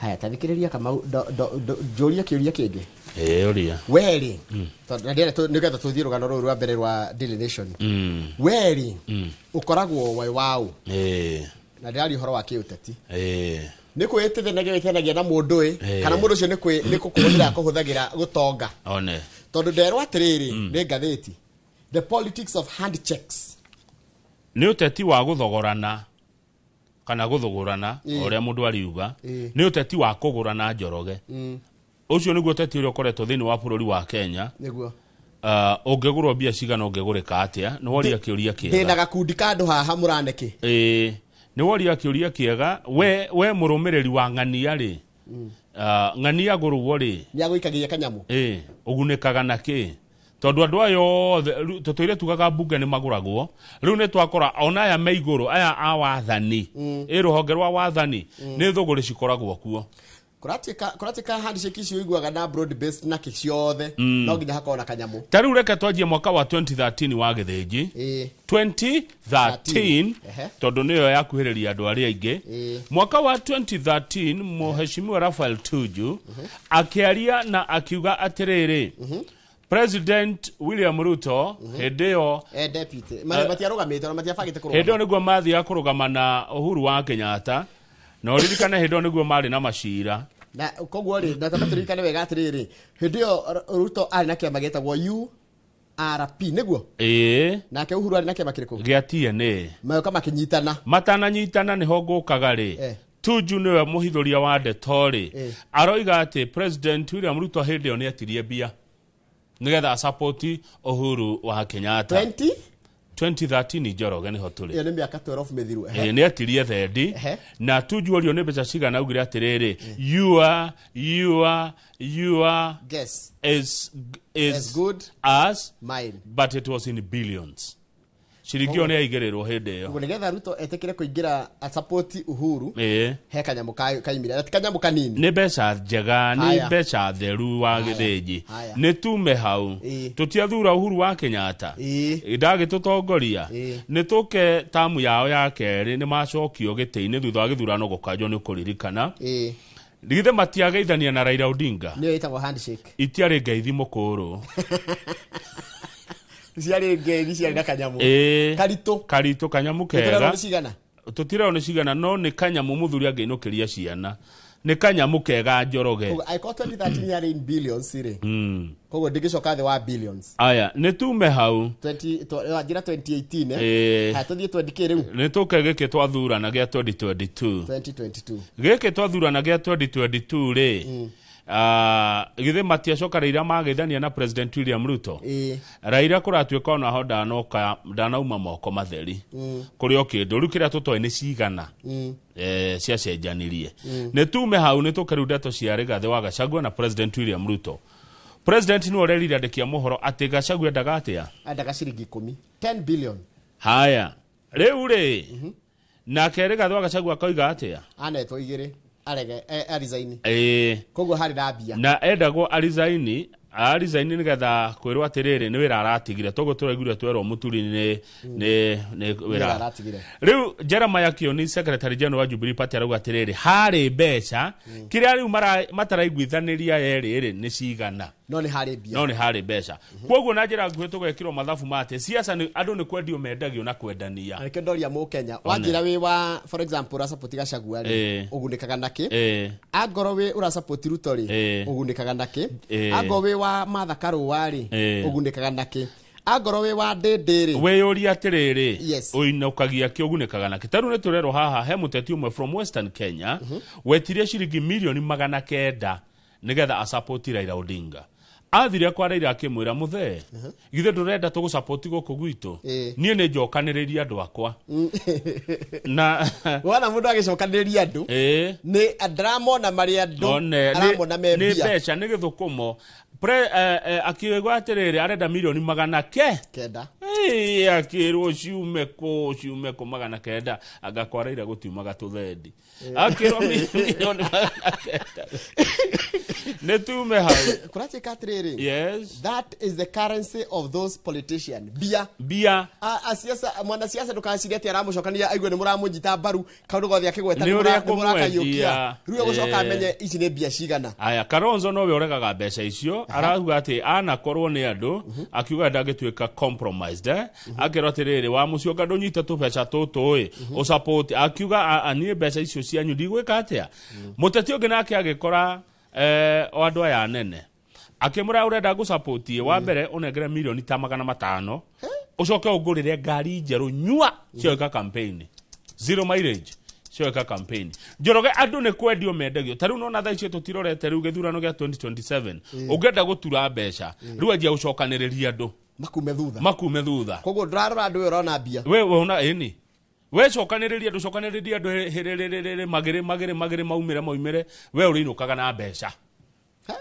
Haya, tathikĩrĩria Kamau, njũrie kĩũria kĩngĩ. Ĩĩ, ũria. Werĩ, tondũ na ndĩrenda nĩgetha tũthiĩ rũgano rũrũ rwa mbere rwa Daily Nation. Werĩ, ũkoragwo wĩ waũ? Na ndĩraria ũhoro wa kĩũteti. Nĩ kwĩĩtithanagia wĩtanagia na mũndũ ĩ, kana mũndũ ũcio nĩ kũkũhũthĩra akũhũthagĩra gũtonga? One. Tondũ nderwo atĩrĩrĩ nĩ ngathĩti, the politics of hand checks. Nĩ ũteti wa gũthogorana kana gũthũgũrana, o ũrĩa mũndũ ariuga. Nĩ ũteti wa kũgũrana, Njoroge. Ũcio nĩguo ũteti ũrĩa ũkoretwo thĩinĩ wa bũrũri wa Kenya. Ũngĩgũrwo mbia cigana, ũngĩgũrĩka atĩa? Nĩ woria kĩũria Ndĩna kĩega. gakundi ka andũ haha mũranĩkĩ. Ĩĩ, nĩ woria kĩũria kĩega. We mũrũmĩrĩri wa ng'ania rĩ, ng'ania gũrwo rĩ, Nĩ agũikagia kanyamũ. Ĩĩ, ũgunĩkaga na kĩ? Tondũ andũ aya othe tũtũire tugaga mbunge nĩ magũragwo, rĩu nĩ twakora ona aya me igũrũ, aya a wathani, ĩ rũhonge rwa wathani, nĩ thũgũrĩ cikoragwo kuo. Kũratuĩka handshake icio ũiguaga na broad based na kĩ ciothe, no nginya hakorwo na kanyamũ. Ta rĩu reke twanjie mwaka wa 2013 wa gĩthĩnji. 2013. Tondũ nĩyo yakuhĩrĩria andũ arĩa aingĩ. Mwaka wa 2013, Mheshimiwa Rafael Tuju akĩaria na akiuga atĩrĩrĩ, President William Ruto hĩndĩ ĩyo, Deputy matiarũgamĩte ona matiabangĩte hĩndĩ ĩyo kũrũgama. Nĩguo mathiaga kũrũgama na Uhuru wa Kenyatta, na ũririkane hĩndĩ ĩyo nĩguo marĩ na macira. Na koguo rĩ, na tamba tũririkane wega atĩrĩrĩ, hĩndĩ ĩyo Ruto arĩ na kĩama gĩtagwo URP, nĩguo? Ĩĩ. Nake Uhuru arĩ na kĩama kĩrĩkũ? Gĩa TNA. Magoka makĩnyitana. Matananyitana nĩho ngũkaga rĩ. Tuju nĩwe mũhithũria wa ndeto rĩ. Aroiga atĩ President William Ruto hĩndĩ ĩyo nĩetirie mbia nĩgetha asapoti Uhuru wa Kenyatta. 20 2013, Njoroge, nĩho tũrĩ. Ĩyo nĩ mĩaka 12 mĩthiru. Ehe. Ĩĩ, nĩetirie thendi. Na Tuju orio nĩ mbeca cigana, augire atĩrĩrĩ, your guess is as good as mine. But it was in billions. Ciringi ĩyo nĩ yaigĩrĩrwo hĩndĩ ĩyo. Ũguo nĩgetha Ruto etĩkĩre kũingĩra asapoti Uhuru, he kanyamũ kaimire, na ti kanyamũ kanini. Nĩ mbeca njega, nĩ mbeca theru wa gĩthĩnji. Nĩ tume hau. Tũtiathura Uhuru wa Kenyatta, ndagĩtũtongoria. Nĩ tũke tamu yao ya kerĩ, nĩ macokio gĩtĩ-inĩ thutha wa gĩthurano gũkanjwo, nĩ ũkũririkana. Githĩ matiageithania na Raila Odinga? Nĩyo ĩtagwo handshake. Itiarĩ ngeithi mũkũrũ. Ciarĩ ngeithi ciarĩ na kanyamũ karitũ. Karitũ, kanyamũ Nĩtũrerwo kega. nĩ cigana? Tũtirerwo nĩ cigana, no nĩ kanyamũ mũthuri angĩinũkĩria ciana, nĩ kanyamũ kega, Njoroge. Koguo, angĩkorwo 2013 yarĩ in billions rĩ, koguo ndĩngĩcoka thĩ wa billions. Aya, nĩ tume hau. 20 wanjĩra 2018, eh? Ĩĩ. Haya, tũthiĩ 20 k rĩu. Nĩ tũke gĩkĩ twathurana gĩa 2022. 2022. Gĩkĩ twathurana gĩa 2022 rĩ, githĩ matiacoka Raila mageithania na President William Ruto? Raila kũratuĩka onaho ndanoka, ndanauma moko matheri kũrĩ o kĩndũ rĩu kĩrĩa tũtoĩ nĩ cigana ciacenjanirie. Nĩ tume hau, nĩ tũke rĩu ndeto cia Rigathĩ wa Gachagua na President William Ruto. President nĩwe ũrerire andĩki a mohoro atĩ Gachagua endaga atĩa? Endaga ciringi 10, 10 billion. Haya, rĩu rĩ, nake Rigathĩ wa Gachagua akoiga atĩa? Anetwo igĩrĩ arege, aresign. Koguo harĩ na mbia. Na endagwo arizaini, arizaini nĩgetha kwĩrwo atĩrĩrĩ, nĩ wĩra aratigire, toguo tũraiguire twerwo mũturi nĩ Wĩra wĩra aratigire. Rĩu Jeremiah Kioni, secretary general wa Jubilee Party, arauga atĩrĩrĩ, harĩ mbeca kĩrĩa rĩu mataraiguithanĩria erĩ rĩ nĩ cigana. No nĩ harĩ mbia. No nĩ harĩ mbeca. Koguo na njĩra nguhĩ tũgekĩrwo mathabu ma atĩ siasa nĩ andũ nĩ kwendio mendagio na kwendania. Nĩkĩo ndoria mũkenya, wanjĩra wĩ wa, for example, ũrasapoti Gachagua rĩ, ũgunĩkaga nakĩ? Angorwo wĩ ũrasapoti Ruto rĩ, ũgunĩkaga nakĩ? Angorwo wĩ wa Martha Karũa rĩ, ũgunĩkaga nakĩ? Angorwo wĩ wa Ndĩndĩ rĩ? Wĩyũria atĩrĩrĩ, ũinũkagia kĩ, ũgunĩkaga nakĩ? Ta rĩu nĩ tũrerwo haha he mũteti ũmwe from Western Kenya wetirie ciringi mirioni 900 nĩgetha asapoti Raila Odinga. Athire kwa Raila akĩmwĩra, mũthee, githĩ ndũrenda tũgũsapoti gũkũ gwitũ? Niĩ nĩ njokanĩrĩrie andũ akwa na Wona mũndũ agĩcokanĩrĩria andũ, nĩ ndaramona marĩ andũ, One, aramona me nĩ mbia. mbeca, nĩ gĩthũkũmo. Akiuga atĩrĩrĩ, arenda mirioni 900. Ĩĩ, akĩrwo ciume kũ, ciume kũ 900, anga kwaraira gũtiumaga tũthendi. Akĩrwo mirioni 900 nĩ tume hau. Kũratuĩka atĩrĩrĩ, Yes. that is the currency of those politicians. Mbia. Mbia. Asiasa, mwanasiasa ndũkacirie atĩ aramũcokania aigue nĩ mũramũnyita mbaru kaũndũ gothe akĩgweta. Nĩ ũrĩa nĩ mũrakaiũkia. kũmwendia. Rĩu egũcoka amenye ici nĩ mbia cigana. Aya, Kalonzo nowe ũregaga mbeca icio, arauga atĩ anakorwo nĩ andũ, akiuga ndangĩtuĩka compromised, eh? Akĩrwo atĩrĩrĩ, wa mũcionga ndũnyite tũbeca tũtũ ĩ ũsupport, akiuga niĩ mbeca icio cianyu ndigwĩka atĩa. Mũteti ũngĩ nake agĩkora o andũ aya anene, akĩmũra ũrenda ngũsupport, wa mbere ũnengere mirioni ta 500, ũcoke ũngũrĩre ngari njerũ nyua cia campaign, zero mileage cia campaign. Njoroge, andũ nĩ kwendio mendagio. Ta rĩu nona thaa icio tũtirorete rĩu gĩthurano gĩa 2027, ũngĩenda gũtura mbeca rĩu, anjia gũcokanĩrĩria andũ makume thutha. Makume thutha. Koguo ndũrarora andũ, ũyũ ũrona mbia. We wona ĩni, we cokanĩrĩria andũ, cokanĩrĩria andũ hĩrĩrĩrĩrĩ, magĩrĩ magĩrĩ magĩrĩ, maumĩre maumĩre, we ũrĩinũkaga na mbeca. Ha?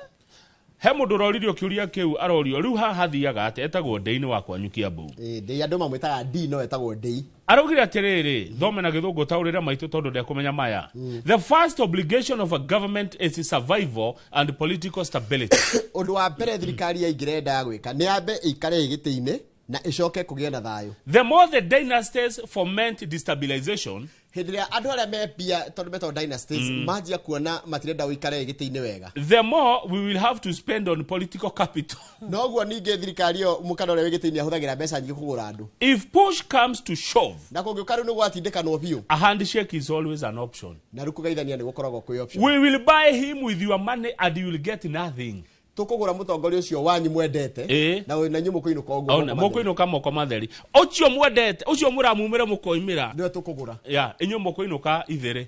He mũndũ ũroririo kĩũria kĩu, arorio rĩu haha hathiaga atĩa, etagwo Ndĩi wa kwanyu Kiambu. Ĩĩ, ndĩi, andũ mamwĩtaga D, no etagwo Ndĩi. Araugire atĩrĩrĩ, thome na gĩthũngũ taũrĩre maitũ tondũ ndekũmenya maya. The first obligation of a government is survival and political stability. Ũndũ wa mbere thirikari yaingĩra yendaga gwĩka nĩ yambe ĩikare gĩtĩ-inĩ na ĩcoke kũgĩe na thayũ. The more the dynasties foment destabilization, Hĩndĩ ĩrĩa andũ arĩa me mbia, tondũ metagwo dynasties, manjia kuona matirenda ũikare gĩtĩ-inĩ wega, the more we will have to spend on political capital. Noguo ningĩ thirikari ĩyo, mũkana ũrĩa wĩ gĩtĩ-inĩ ahũthagĩra mbeca nyingĩ kũgũra andũ. If push comes to shove, Na kũngĩũka rĩu nĩ gwatindĩkanwo biũ, a handshake is always an option. Na rĩu kũgeithania nĩ gũkoragwo kwĩ option. We will buy him with your money and you will get nothing. Tũkũgũra mũtongoria ũcio wanyu mwendete na inyuĩ mũkũinũka ũguo Ona moko matheri. mũkũinũka moko matheri. Ũcio mwendete, ũcio mũramumĩra mũkoimĩra. Nĩwe tũkũgũra. Ya, inyuĩ mũkũinũka itherĩ.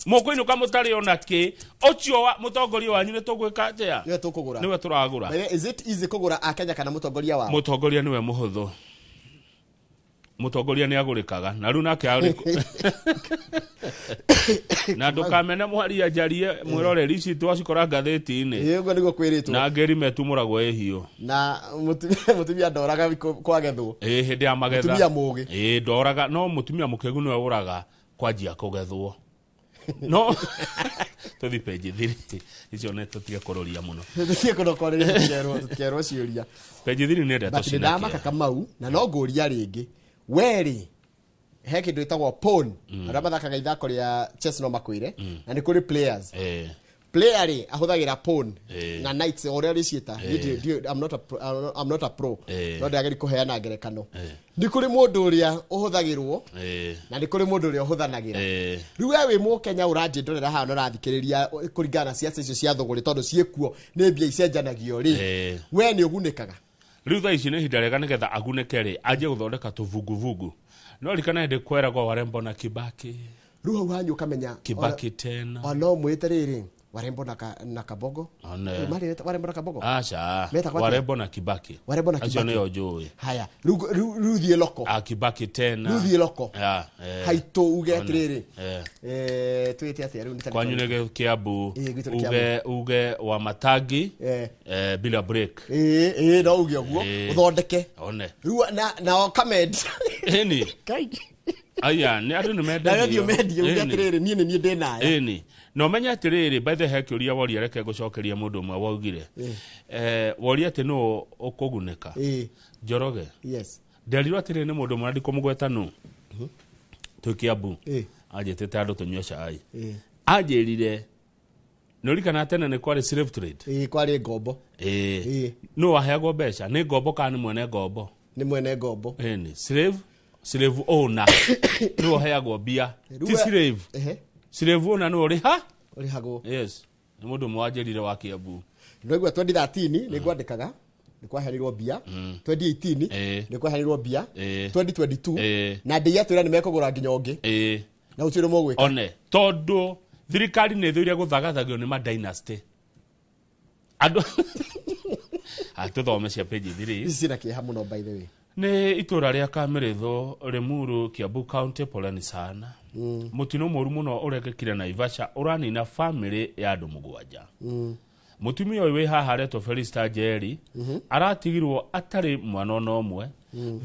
Mũkũinũka mũtarĩ ona kĩ. Ũcio wa mũtongoria wanyu nĩ tũgwĩka atĩa? Nĩwe tũkũgũra. Nĩwe tũragũra. By the way, is it easy kũgũra akenya kana mũtongoria wao? Mũtongoria nĩwe mũhũthũ. Mũtongoria nĩ agũrĩkaga na rĩu nake arĩ na ndũkamene mwaria njarie mwĩroreri, ici twacikora ngathĩti-inĩ. Ĩĩ, ũguo nĩguo kwĩrĩtwo. Na ngeri metumũragwo ĩhiũ. Na mũtumia ndoraga kwagethwo. Ĩĩ, hĩndĩ ya magetha. Mũtumia mũũgĩ. Ĩĩ, ndoraga, no mũtumia mũkĩgu nĩwe ũraga kwanjia kũgethwo. No tũthi page 3, icio nĩ tũtige kũrũria mũno. Tũthiĩ kũndũ kwarĩria, tũtikerwo ciũria. Page 3 nĩ ndeto But nĩ cina ndamaka kĩeha. Kamau, na no ngũria rĩngĩ, werĩ he kĩndũ gĩtagwo pawn, arĩa mathakaga ithako rĩa chess no makwĩre, na nĩ kũrĩ players. Player rĩ ahũthagĩra pawn na knights, o ũrĩa rĩciĩta. Niĩ I'm not a pro, no ndĩrageria kũheana ngerekano. Nĩ kũrĩ mũndũ ũrĩa ũhũthagĩrwo na nĩ kũrĩ mũndũ ũrĩa ũhũthanagĩra. Rĩu we wĩ mũkenya ũranjĩndorera haha na ũrathikĩrĩria, kũringana na ciaca icio cia thũgũrĩ, tondũ ciĩkuo nĩ mbia icenjanagio rĩ, we nĩ ũgunĩkaga? Rĩu thaa ici nĩ ihinda rĩega nĩgetha agunĩke rĩ, anjie gũthondeka tũvunguvugu. No rikana hĩndĩ kweragwo Warembo na Kibaki. Rĩu hau hanyu ũkamenya Kibaki tena. Ona no mwĩte rĩrĩ Warembo na Kabogo. One. Marĩ Warembo na Kabogo. Aca. Metagwo atĩa? Warembo na Kibaki. Warembo na Acio Kibaki. nĩo njũĩ. Haya, rĩu thiĩ loko. A Kibaki tena. Rĩu thiĩ loko. Ya. Haitũ uge atĩrĩrĩ, Eh. twĩte atĩa rĩu nĩ Kwanyu nĩ Kiambu. Ĩĩ, gwitũ nĩ. Uge wa matangi bila break. Ĩĩ, no uge ũguo. Ũthondeke. One. Rĩu nao kamendia. Ĩni. Aya, nĩ andũ nĩ Nawe mendagio. thiĩ ũmendie uge Ĩni. atĩrĩrĩ, niĩ nĩ niĩ ndĩ naya. Ĩni, na ũmenye atĩrĩrĩ, by the he kĩũria woria, reke ngũcokeria mũndũ ũmwe waugire, woria atĩ nũ ũkũgunĩka. Njoroge, nderirwo atĩrĩrĩ nĩ mũndũ ũmwe na ndikũmũgweta nũ, twĩ Kiambu, anjĩtĩte andũ tũnyue cai. Anjĩrire nĩ ũrikana tene nĩ kwarĩ slave trade. Ĩĩ, kwarĩ ngombo. Ĩĩ. Nũ waheagwo mbeca, nĩ ngombo kana nĩ mwene ngombo? Nĩ mwene ngombo. Ĩni, slave owner nĩwe ũheagwo mbia, ti slave. Slave owner nĩwe ũrĩha Ũrĩhagwo. Yes, nĩ mũndũ ũmwe wanjĩrire wa Kiambu. Ndĩraigua 2013 nĩ ngwandĩkaga nĩ kwaheanirwo mbia, 2018 nĩ kwaheanirwo mbia, 2022 na ndĩi atwĩra nĩ mekũgũra nginya ũngĩ na gũtirĩ mũgwĩka. One, tondũ thirikari nĩ ĩthũire gũthagathagio nĩ madynasty andũ. Tũthome cia page 3. Ici ciĩna kĩeha mũno, by the way. Nĩ itũra rĩa Kamĩrĩthũ, Limuru, Kiambu County. Poleni sana. Mũtino mũru mũno ũrekĩkire Naivasha ũranina famĩlĩ ya andũ 7. Mutumia ũyũ wĩ haha aretwo Felista Njeri aratigirwo atarĩ mwana ona ũmwe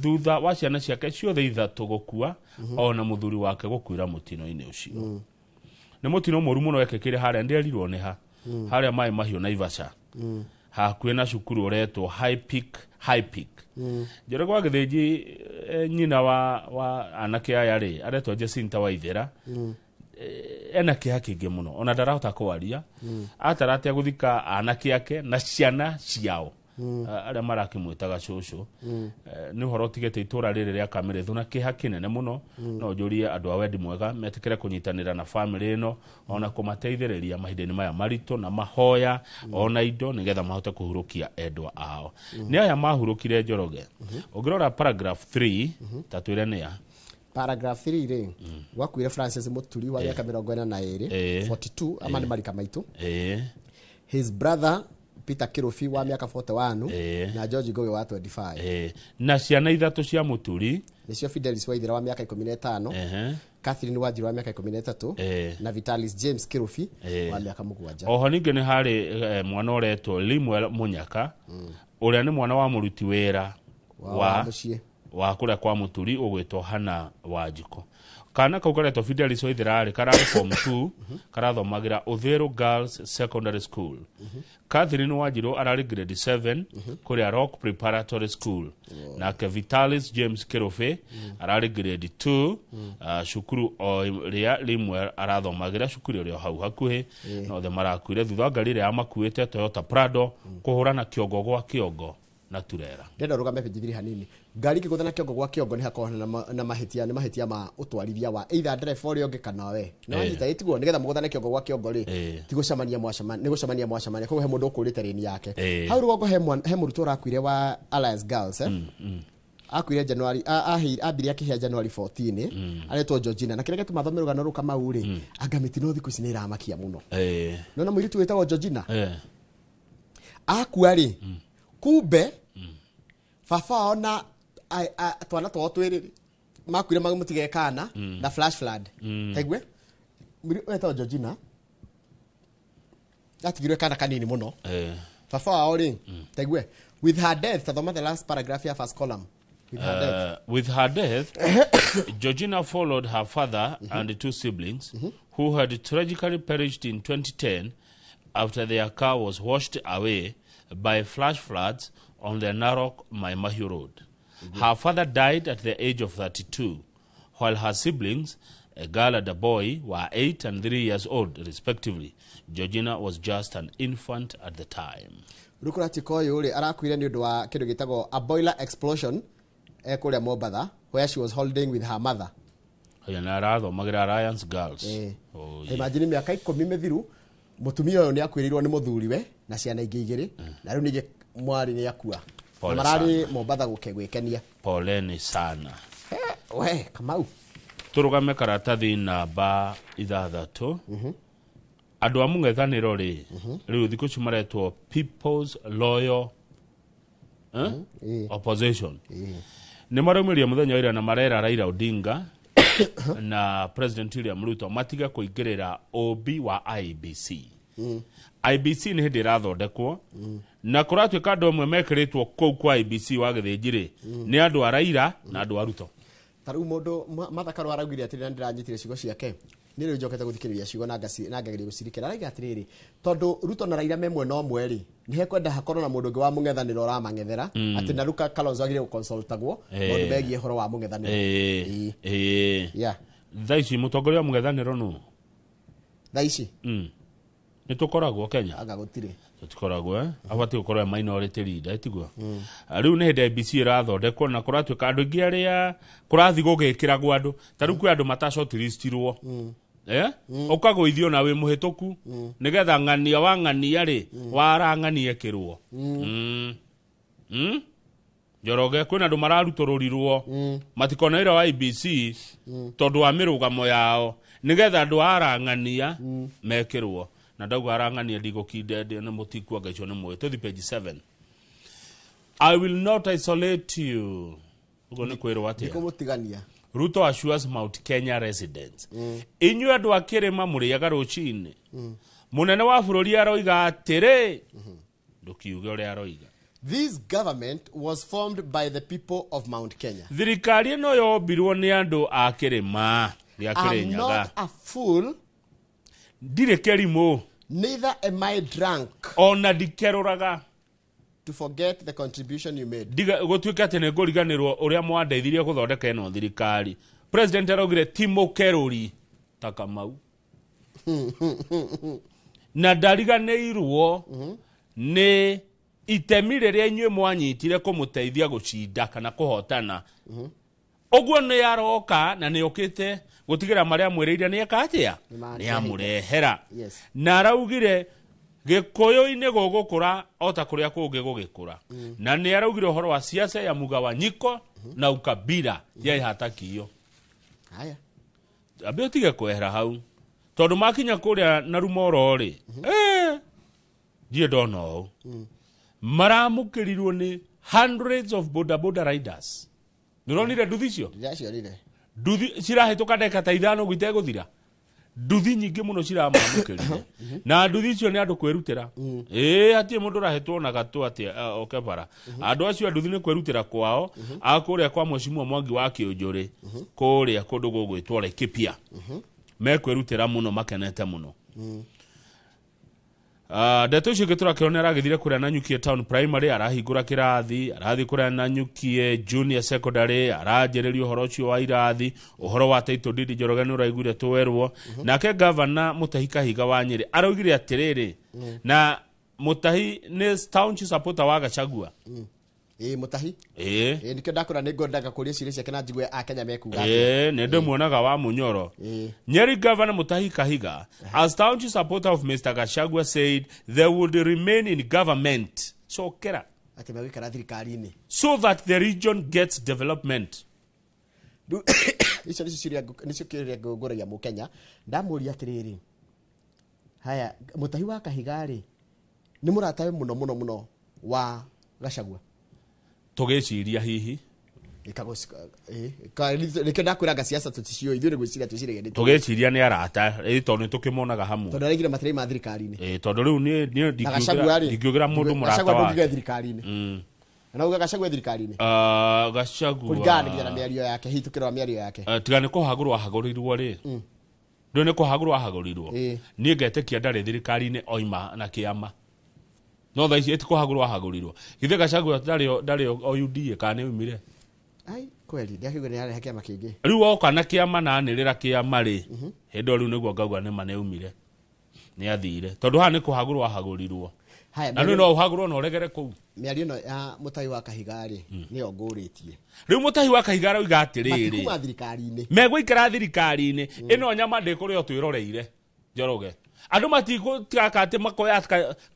thutha wa ciana ciake ciothe ithatũ gũkua ona mũthuri wake gũkuĩra mũtino-inĩ ũcio. Nĩ mũtino mũru mũno wekĩkire harĩa ndĩerirwo nĩ ha harĩa maĩ mahiũ Naivasha hakuhĩ na cukuru ũretwo High Peak High Peak. Njoroge wa Gĩthĩnji, nyina wa anake aya rĩ aretwo Jacinta Waithera, ena kĩeha kĩingĩ mũno ona ndarahota kwaria, ataratia gũthika anake ake na ciana ciao arĩa marakĩmwĩtaga cũcũ. Nĩ ũhoro ũtigĩte itũra rĩrĩ rĩa Kamĩrĩthũ na kĩeha kĩnene mũno. No njũrie andũ a wendi mwega metĩkĩre kũnyitanĩra na famĩlĩ ĩno ona kũmateithĩrĩria mahinda-inĩ maya maritũ na mahoya ona indo nĩgetha mahote kũhurũkia endwa ao. Nĩ aya mahurũkire Njoroge. Ũngĩrora paragraph 3 ta twĩre nĩ a. Paragraph 3 rĩ, gwakuire Francis Muturi wa mĩaka 42, 42, ama nĩ marika maitũ. His brother Peter Kirubi wa mĩaka 41 na George Ngugi wa 25. Na ciana ithatũ cia Muturi nĩcio Fidelis Waithera wa mĩaka 15, Catherine Wanjiru wa mĩaka 13 na Vitalis James Kirubi wa mĩaka 7. Oho ningĩ nĩ harĩ mwana ũretwo Limuel Munyaka ũrĩa nĩ mwana wa mũruti wĩra wa mũciĩ wa kũrĩa kwa Muturi ũgwĩtwo Hana Wanjikũ. Kana kau karetwo Fidelis Waithera rĩ kararĩ form 2, karathomagĩra Uthiru Girls Secondary School. Catherine Wanjiru ararĩ grade 7 kũrĩa Rock Preparatory School, nake Vitalis James Kirubi ararĩ grade 2 cukuru o ĩrĩa Limuel arathomagĩra, cukuru ĩrĩa o hau hakuhĩ. Na othe marakuire thutha wa ngari ĩrĩa yamakuĩte Toyota Prado kũhũrana kĩongo gwa kĩongo na turera. Ndenda rũgame page 3 hanini. Ngari ikĩgũthana kĩongo gwa kĩongo nĩ hakoragwo na mahĩtia, nĩ mahĩtia ma ũtwarithia wa either driver ũrĩa ũngĩ kana we no wanyita ĩtiguo nĩgetha mũgũthane kĩongo gwa kĩongo rĩ, ti gũcemania mwacemania, nĩ gũcemania mwacemania, koguo he mũndũ ũkũrĩte rĩni yake. Hau rũgongo he mũrutwo ũrakuire wa Alliance Girls, akuire January, ambirie akĩhĩa January 14, aretwo Georgina. Na kĩrĩa gĩtũma thome rũgano rũu Kamau rĩ, anga mĩtino thikũ ici nĩ ĩramakia mũno. Nona mũirĩtu wĩtagwo Georgina akua rĩ, kumbe baba wao na twana twao twĩrĩ makuire mamũtige kana na flash flood. Taigue mũirĩtu wetagwo Georgina atigirwe kana kanini mũno. Baba wao rĩ, taigue, with her death, tathoma the last paragraph ya first column, with her death. With her death, Georgina followed her father and two siblings who had tragically perished in 2010 after their car was washed away by flash floods on the Narok Mai Mahiu Road. Her father died at the age of 32, while her siblings, a girl and a boy, were 8 and 3 years old, respectively. Georgina was just an infant at the time. Rĩu kũratika ũyũ rĩ arakuire nĩ ũndũ wa kĩndũ gĩtagwo a boiler explosion kũrĩa Mombatha where she was holding with her mother. Aya na arathomagĩra Alliance Girls. Oh, yeah. Imagine mĩaka 10 mĩthiru mũtumia ũyũ nĩ akuĩrĩirwo nĩ mũthuriwe na ciana ingĩ igĩrĩ, na rĩu ningĩ mwarĩ nĩ akua. Pole Na mararĩ sana. Mombatha gwĩkenia. Poleni sana. We Kamau. Tũrũgame karatathi namba 6. Andũ a mũng'ethanĩro rĩ, rĩu thikũ ici maretwo People's Loyal Opposition, nĩ maraumĩria mũthenya wa ira na marera Raila Odinga na President William Ruto matige kũingĩrĩra ũmbi wa IEBC. IEBC nĩ hĩndĩ ĩrathondekwo na kũratuĩka andũ amwe mekĩrĩtwo kũu kwa IEBC wa Gĩthĩnji rĩ nĩ andũ a Raila na andũ a Ruto. Ta rĩu mũndũ Martha Karua araugire atĩrĩrĩ, na ndĩranyitire ciugo ciake nĩ rĩu njokete gũthikĩrĩria ciugo na ngageria gũcirikĩra. Arauga atĩrĩrĩ, tondũ Ruto na Raila me mwena ũmwe rĩ, nĩ hekwenda hakorwo na mũndũ ũngĩ wa mũng'ethanĩro ũramang'ethera, atĩ na rĩu Kalonzo agĩrĩire gũconsultagwo maũndũ megiĩ ũhoro wa mũng'ethanĩro. Thaa ici mũtongoria wa mũng'ethanĩro nũ? Thaa ici? Nĩ tũkoragwo Kenya? Anga gũtirĩ. Tũtikoragwo, eh? Abatiĩ gũkorwo e minority leader, tiguo? Rĩu nĩ hĩndĩ IEBC ĩrathondekwo na kũratuĩka andũ aingĩ arĩa kũrathiĩ gũgĩkĩragwo andũ ta rĩu kwĩ andũ mata-shortlistirwo, ũkagũithio na wĩ mũhĩtũku nĩgetha ng'ania wa ng'ania rĩ warang'ania ĩkĩrwo. Njoroge, kwĩna andũ mararutũrũrirwo matikona wĩra wa IEBC tondũ wa mĩrũgamo yao nĩgetha andũ arang'ania mekĩrwo. Na ndauga arang'ania ndigũkinde nĩ mũtikuanga icio nĩ mũĩ. Tũthi page 7. I will not isolate you, ũguo nĩ kwĩrwo atĩa? Ndikũmũtigania. Ruto assures Mount Kenya residents, inyuĩ andũ a kĩrĩma mũrĩaga rũcinĩ, Munene wa bũrũri aroiga atĩrĩ, ndũkiuge ũrĩa aroiga. This government was formed by the people of Mount Kenya. Thirikari ĩno yombirwo nĩ andũ a kĩrĩma gĩa I'm Kĩrĩnyaga. not a fool, Ndirĩ kĩrimũ, neither am I drunk ona ndikerũraga. to forget the contribution you made. Ndiga gũtuĩke atĩ nĩ ngũriganĩrwo ũrĩa mwandeithirie gũthondeka ĩno thirikari. President araugire ti mũkerũri ta Kamau. Na ndariganĩirwo nĩ itemi rĩrĩa inyuĩ mwanyitire kũmũteithia gũcinda kana kũhotana. Ũguo nĩ aroka na nĩ okĩte gũtigĩra marĩa amwĩrĩire nĩ eka atĩa? Nĩ amũrehera. Yes. Na araugire gĩkũyũ-inĩ gũgũkũra o ta kũrĩa kũngĩ gũgĩkũra. Na nĩ araugire ũhoro wa siasa ya mugawanyiko na ukabila yeye hataki hiyo. Haya. Ambe ũtige kwehera hau tondũ makinya kũrĩa na rumoro rĩ, ndirĩ ndona ũũ. Maramũkĩrirwo nĩ hundreds of boda boda riders. Nĩũronire nduthi icio? Ndĩracionire. Nduthi cirahĩtũka ndagĩka ta ithano ũguo itegũthira. Nduthi nyingĩ mũno ciramamũkĩrire. Na nduthi icio nĩ andũ kwĩrutĩra. Ĩĩ hatirĩ mũndũ ũrahetwo na gatũ atĩ oke bara. Andũ acio a nduthi nĩ kwĩrutĩra kwao, a kũrĩa kwa Mheshimiwa Mwangi wa Kĩũnjũrĩ, kũrĩa kũndũ gũgwĩtwo Laikipia. Mekwĩrutĩra mũno makenete mũno. Ndeto icio ingĩ tũrakĩona nĩ aragĩthire kũrĩa Nanyukie Town Primary, arahingũra kĩrathi, arathiĩ kũrĩa Nanyukie Junior Secondary, aranjĩrĩria ũhoro ũcio wa irathi, ũhoro wa title deed Njoroge nĩ ũraiguire twerwo. Nake Governor Mutahi Kahiga wa Nyĩrĩ araugire atĩrĩrĩ, na Mutahi nĩ staunch supporter wa Gachagua. Ĩĩ Mutahi. Ĩĩ. Ĩĩ nĩkĩo ndakũra nĩ ngwendaga kũria ciũria ciake na njigue a Kenya mekuga atĩa. Ĩĩ nĩ ndĩmuonaga wa Munyoro. Nyeri Governor Mutahi Kahiga, a staunch supporter of Mr. Gachagua, said they would remain in government. Cokera. Atĩ megũikara thirikari-inĩ. So that the region gets development. Icio nĩcio ciũria nĩcio kĩũria ngũragia Mũkenya. Ndamũria atĩrĩrĩ. Haya, Mutahi wa Kahiga rĩ, nĩ mũratawe mũno mũno mũno wa Gachagua. Tũgĩciria hihi. Nĩkĩo ndakwĩra siasa tũticiũĩ, ithuĩ nĩ gwĩciria twĩciragia nĩ Tũgĩciria nĩ arata, ĩĩ tondũ nĩ tũkĩmonaga hamwe. Tondũ araigire matirĩ ma thirikari-inĩ. Ĩĩ tondũ rĩu niĩ ndingĩũgĩra mũndũ mũrata Gachagua wake. ndũngĩgĩa thirikari-inĩ. Na uga Gachagua thirikari-inĩ. Gachagua. Kũringana nginya na mĩario yake, hĩtũkĩro wa mĩario yake. Tiga nĩ kũhagũrwo ahagũrirwo rĩ. Ndũĩ nĩ kũhagũrwo ahagũrirwo. Niĩ ngetĩkia ndarĩ thirikari-inĩ oima na kĩama. No thaa ici ĩtikũhagũrwo ahagũrirwo. Githĩ Gachagua ndarĩ o UDA kana nĩ oimire? Ai kweli ndiakĩigua nĩ arehe kĩama kĩngĩ. Rĩu oka na kĩama na anĩrĩra kĩama rĩ, hĩndĩ ĩyo rĩu nĩguo ngauga nĩma nĩ oimire. Nĩ athire. Tondũ haha nĩ kũhagũrwo ahagũrirwo. Haya, Na rĩu no ũhagũrwo na ũregere kũu. Mĩario ĩno ya Mutahi wa Kahiga rĩ, nĩyo ngũrĩtie. Rĩu Mutahi wa Kahiga arauga atĩrĩrĩ, Matikuma thirikari-inĩ. Megũikara thirikari-inĩ. Ĩno nyama ndĩkũrĩa twĩroreire. Njoroge. Andũ matigũtiga atĩ makoya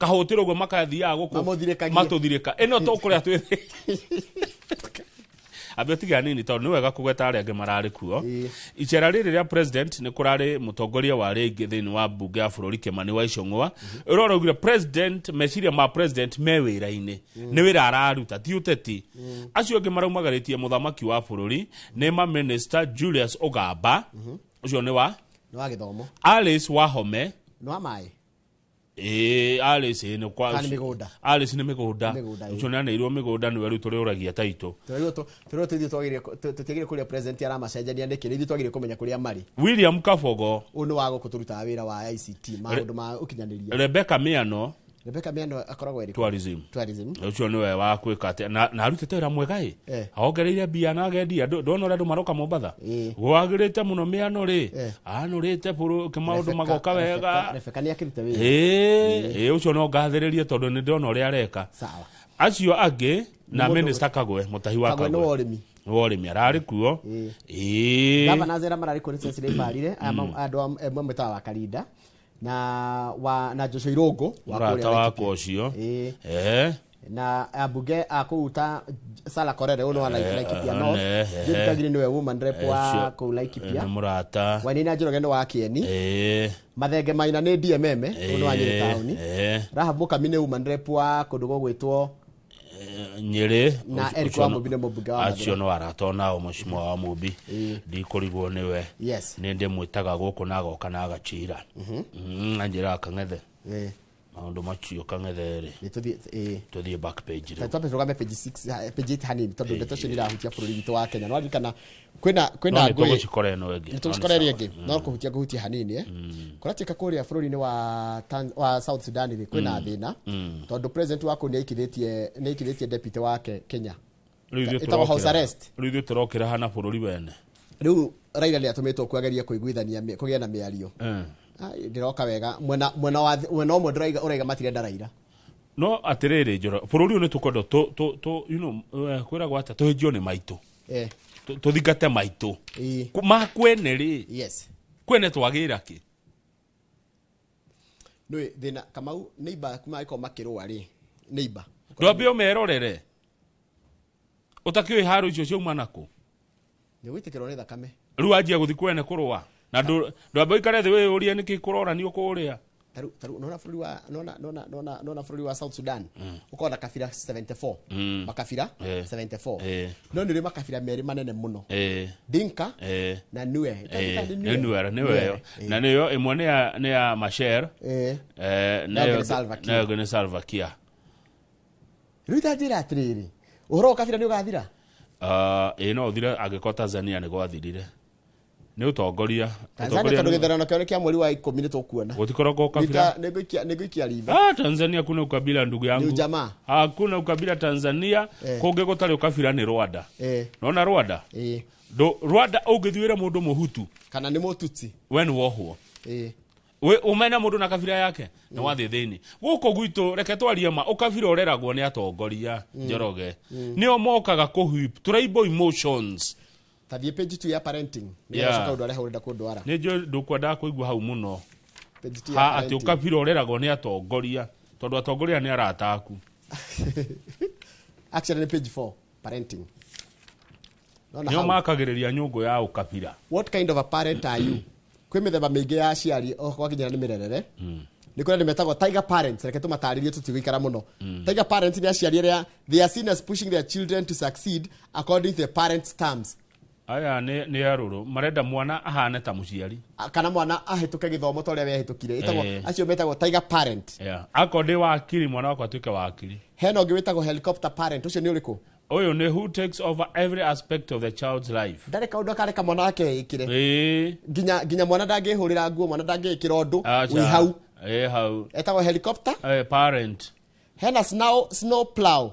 kahũtĩro ũguo makathiaga gũkũ. Mamũthirĩkagie. Matũthirĩka. Ĩno tũkũrĩa twĩ. Ambe tiga nini tondũ nĩ wega kũgweta arĩa angĩ mararĩ kuo. Icera rĩrĩ rĩa president nĩ kũrarĩ mũtongoria wa rĩngĩ thĩinĩ wa mbunge ya bũrũri Kimani wa Ichung'wa. Ũrĩa ũraugire president, meciria ma president me wĩra-inĩ. Nĩ wĩra araruta, ti ũteti. Acio angĩ maraumagarĩtie mũthamaki wa bũrũri nĩ ma minister Julius Ogamba. Ũcio nĩ wa? Nĩ wa gĩthomo. Alice Wahome. Nĩ wa maĩ? Ĩĩ, Alice nĩ kwa Kana nĩ mĩgũnda? Alice nĩ mĩgũnda. Mĩgũnda, ĩĩ. Ũcio nĩ aneirwo mĩgũnda nĩwe rĩu tũrĩũragia taitũ. Tũrĩo ithuĩ twagĩrĩire tũtiagĩrĩire kũrĩa president aramacenjania nĩkĩ? Nĩ ithuĩ twagĩrĩire kũmenya kũrĩa marĩ. William Kabogo. Ũyũ nĩ wa gũkũ tũrutaga wĩra wa ICT, maũndũ ma ũkinyanĩria. Rebecca Miano. Rebecca Miano akoragwo ĩrĩkũ? Tourism. Tourism. Ũcio nĩwe wa gwĩka atĩ, na arutĩte wĩra mwega ĩ. Aongereire mbia na agendia. Ndona ũrĩa andũ maroka Mombatha. Gwagĩrĩte mũno Miano rĩ. Anũrĩte maũndũ magoka wega. Rebecca nĩ akĩruta wĩra. Ĩĩ, ũcio no ngathĩrĩrie tondũ nĩ ndona ũrĩa areka. Sawa. Acio angĩ na Mũndũ Minister Kagwe, Mutahi wa Kagwe nĩ Kagwe. wa ũrĩmi. Nĩ wa ũrĩmi ararĩ kuo. Governors arĩa mararĩ kuo nĩ Cecily Mbarire, aya andũ amwe mwĩtaga wa Karinda. Na wa na Joshua Irũngũ wa Mũrata kũrĩa wakwa Laikipia. ũcio. Na ambunge a kũu ta Sala Korere ũyũ nĩ wa Laikipia North. Jude Kagiri nĩwe woman rep wa kũu Laikipia. Nĩ mũrata. Wainaina Njoroge nĩ wa Kieni. Mathenge Maina nĩ DMM, ũyũ nĩ wa Nyĩrĩ taũni. Rahab Mũkami nĩ woman rep wa kũndũ gũgwĩtwo Nyĩrĩ. Na Eric Ũcio wa Mũmbi nĩ mũmbunge wa acio no arata onao mũcimo wa Mũmbi, ndikũrigwo nĩwe. Nĩ ndĩmwĩtaga gũkũ na agoka na agacira, anjĩraga Kang'ethe, maũndũ macio Kang'ethe rĩ, Nĩ tũthiĩ tũthiĩ back page rĩu. Twambe tũrũgame page 6, page 8 hanini, tondũ ndeto icio nĩ irahutia bũrũri witũ wa Kenya. No ririkana kwĩna No kwĩna nĩ ngũĩ. tũgũcikora ĩno ĩngĩ. Nĩ tũgũcikora ĩrĩa ĩngĩ, no kũhutia ngũhutia hanini. Kũratuĩka kũrĩa bũrũri-inĩ wa South Sudan rĩ, kwĩna thĩna tondũ president wa kũu nĩ aikithĩtie deputy wake Kenya. Rĩu ithuĩ Ĩtagwo house arrest. Rĩu ithuĩ tũrokĩra hana bũrũri wene. Rĩu Raila nĩ atũmĩtwo kuageria kũiguithania kũgĩe na mĩario. Ai, ndĩroka wega mwena wa mwena ũmwe ndũraiga, ũraiga matirenda Raila. No atĩrĩrĩ, Njoro, bũrũri ũyũ nĩ tũkwenda tũ kwĩragwo atĩa, tũhĩnjio nĩ maitũ. Tũthingate maitũ. Ma kwene rĩ, kwene twagĩra kĩ? Nĩ thĩna Kamau, neighbor kuma magĩkorwo makĩrũa rĩ, neighbor. Ndwambe ũmerorere ũtakĩũĩ haro icio ciauma nakũ. Nĩ gwĩtĩkĩrwo nĩ thakame. Rĩu anjia gũthi kwene kũrũa na ndwambe ũikare thĩ wĩyũrie nĩkĩ kũroranio kũrĩa. Taru nona bũrũri wa nona nona nona nona bũrũri wa South Sudan ũkorwo na kabira 74, makabira 74. No nĩ ũrĩ makabira merĩ manene mũno, Dinka na Nuer. Nĩ Nuer, nĩyo ĩyo, na nĩyo ĩmwe nĩ ya Machar. Nayo nayo nĩ Salva Kiir. Nayo nĩ Salva Kiir. Rĩu ta njĩra atĩrĩrĩ, ũhoro wa kabira nĩ ũgathira? Ah, ĩĩ, no ũthire angĩkorwo Tanzania nĩ gwathirire nĩ ũtongoria. Tanzania, Ũtongoria tondũ gĩthurano kĩao nĩ kĩa mweri wa 10, nĩ tũkuona. Gũtikoragwo kabira. Nĩ ngũikia ritho. Ah, Tanzania kuna ukabila, ndugu yangu. Ni ujamaa. Hakuna ukabila Tanzania. Kũngĩ gũtarĩ ukabila nĩ Rwanda. Nona Rwanda? Rwanda ũngĩthiĩre mũndũ mũhutu kana nĩ mũtutsi, we nĩ wohwo. We umena mũndũ na kabira yake nĩ wathiĩ thĩinĩ. Gũkũ gwitũ, reke twarie ma, ũkabira ũreragwo nĩ atongoria, Njoroge, nĩo mokaga kũhwip tribal emotions. Tathiĩ page 2 ya parenting nĩ coka ũndũ arĩa ũrenda kũndwara. Nĩ njũĩ ndũkwendaga kũigua hau mũno. Page 2 ya Ha atĩ parenting. ũkabira ũreragwo nĩ atongoria tondũ atongoria nĩ arata aku. Actually nĩ page 4, parenting. Nona Nĩo hau. makagĩrĩria nyũngũ ya ũkabira. What kind of a parent are you? Kwĩ mĩthemba mĩingĩ ya aciari o gwakinyĩra nĩ mĩrerere. Nĩ kũrĩ andũ metagwo tiger parents. Reke tũmatarĩrie, tũtigũikara mũno. Tiger parents nĩ aciari arĩa they are seen as pushing their children to succeed according to the parents' terms. Aya nĩ arũrũ, marenda mwana ahane ta mũciari. Kana mwana ahĩtũke gĩthomo ta ũrĩa wehĩtũkire. Ĩtagwo acio metagwo tiger parent. Yeah. Akorwo ndĩ wakiri, mwana wakwa atuĩke wakiri. Hena ũngĩ wĩtagwo helicopter parent. Ũcio nĩ ũrĩkũ? Ũyũ nĩ who takes over every aspect of the child's life. Ndarĩ kaũndũ akareka mwana wake ĩkĩre. Nginya mwana ndangĩhũrĩra nguo, mwana ndangĩĩkĩra ũndũ. Acha. Wĩ hau. Ĩ hau. Etagwo helicopter. Parent. Hena snow plow.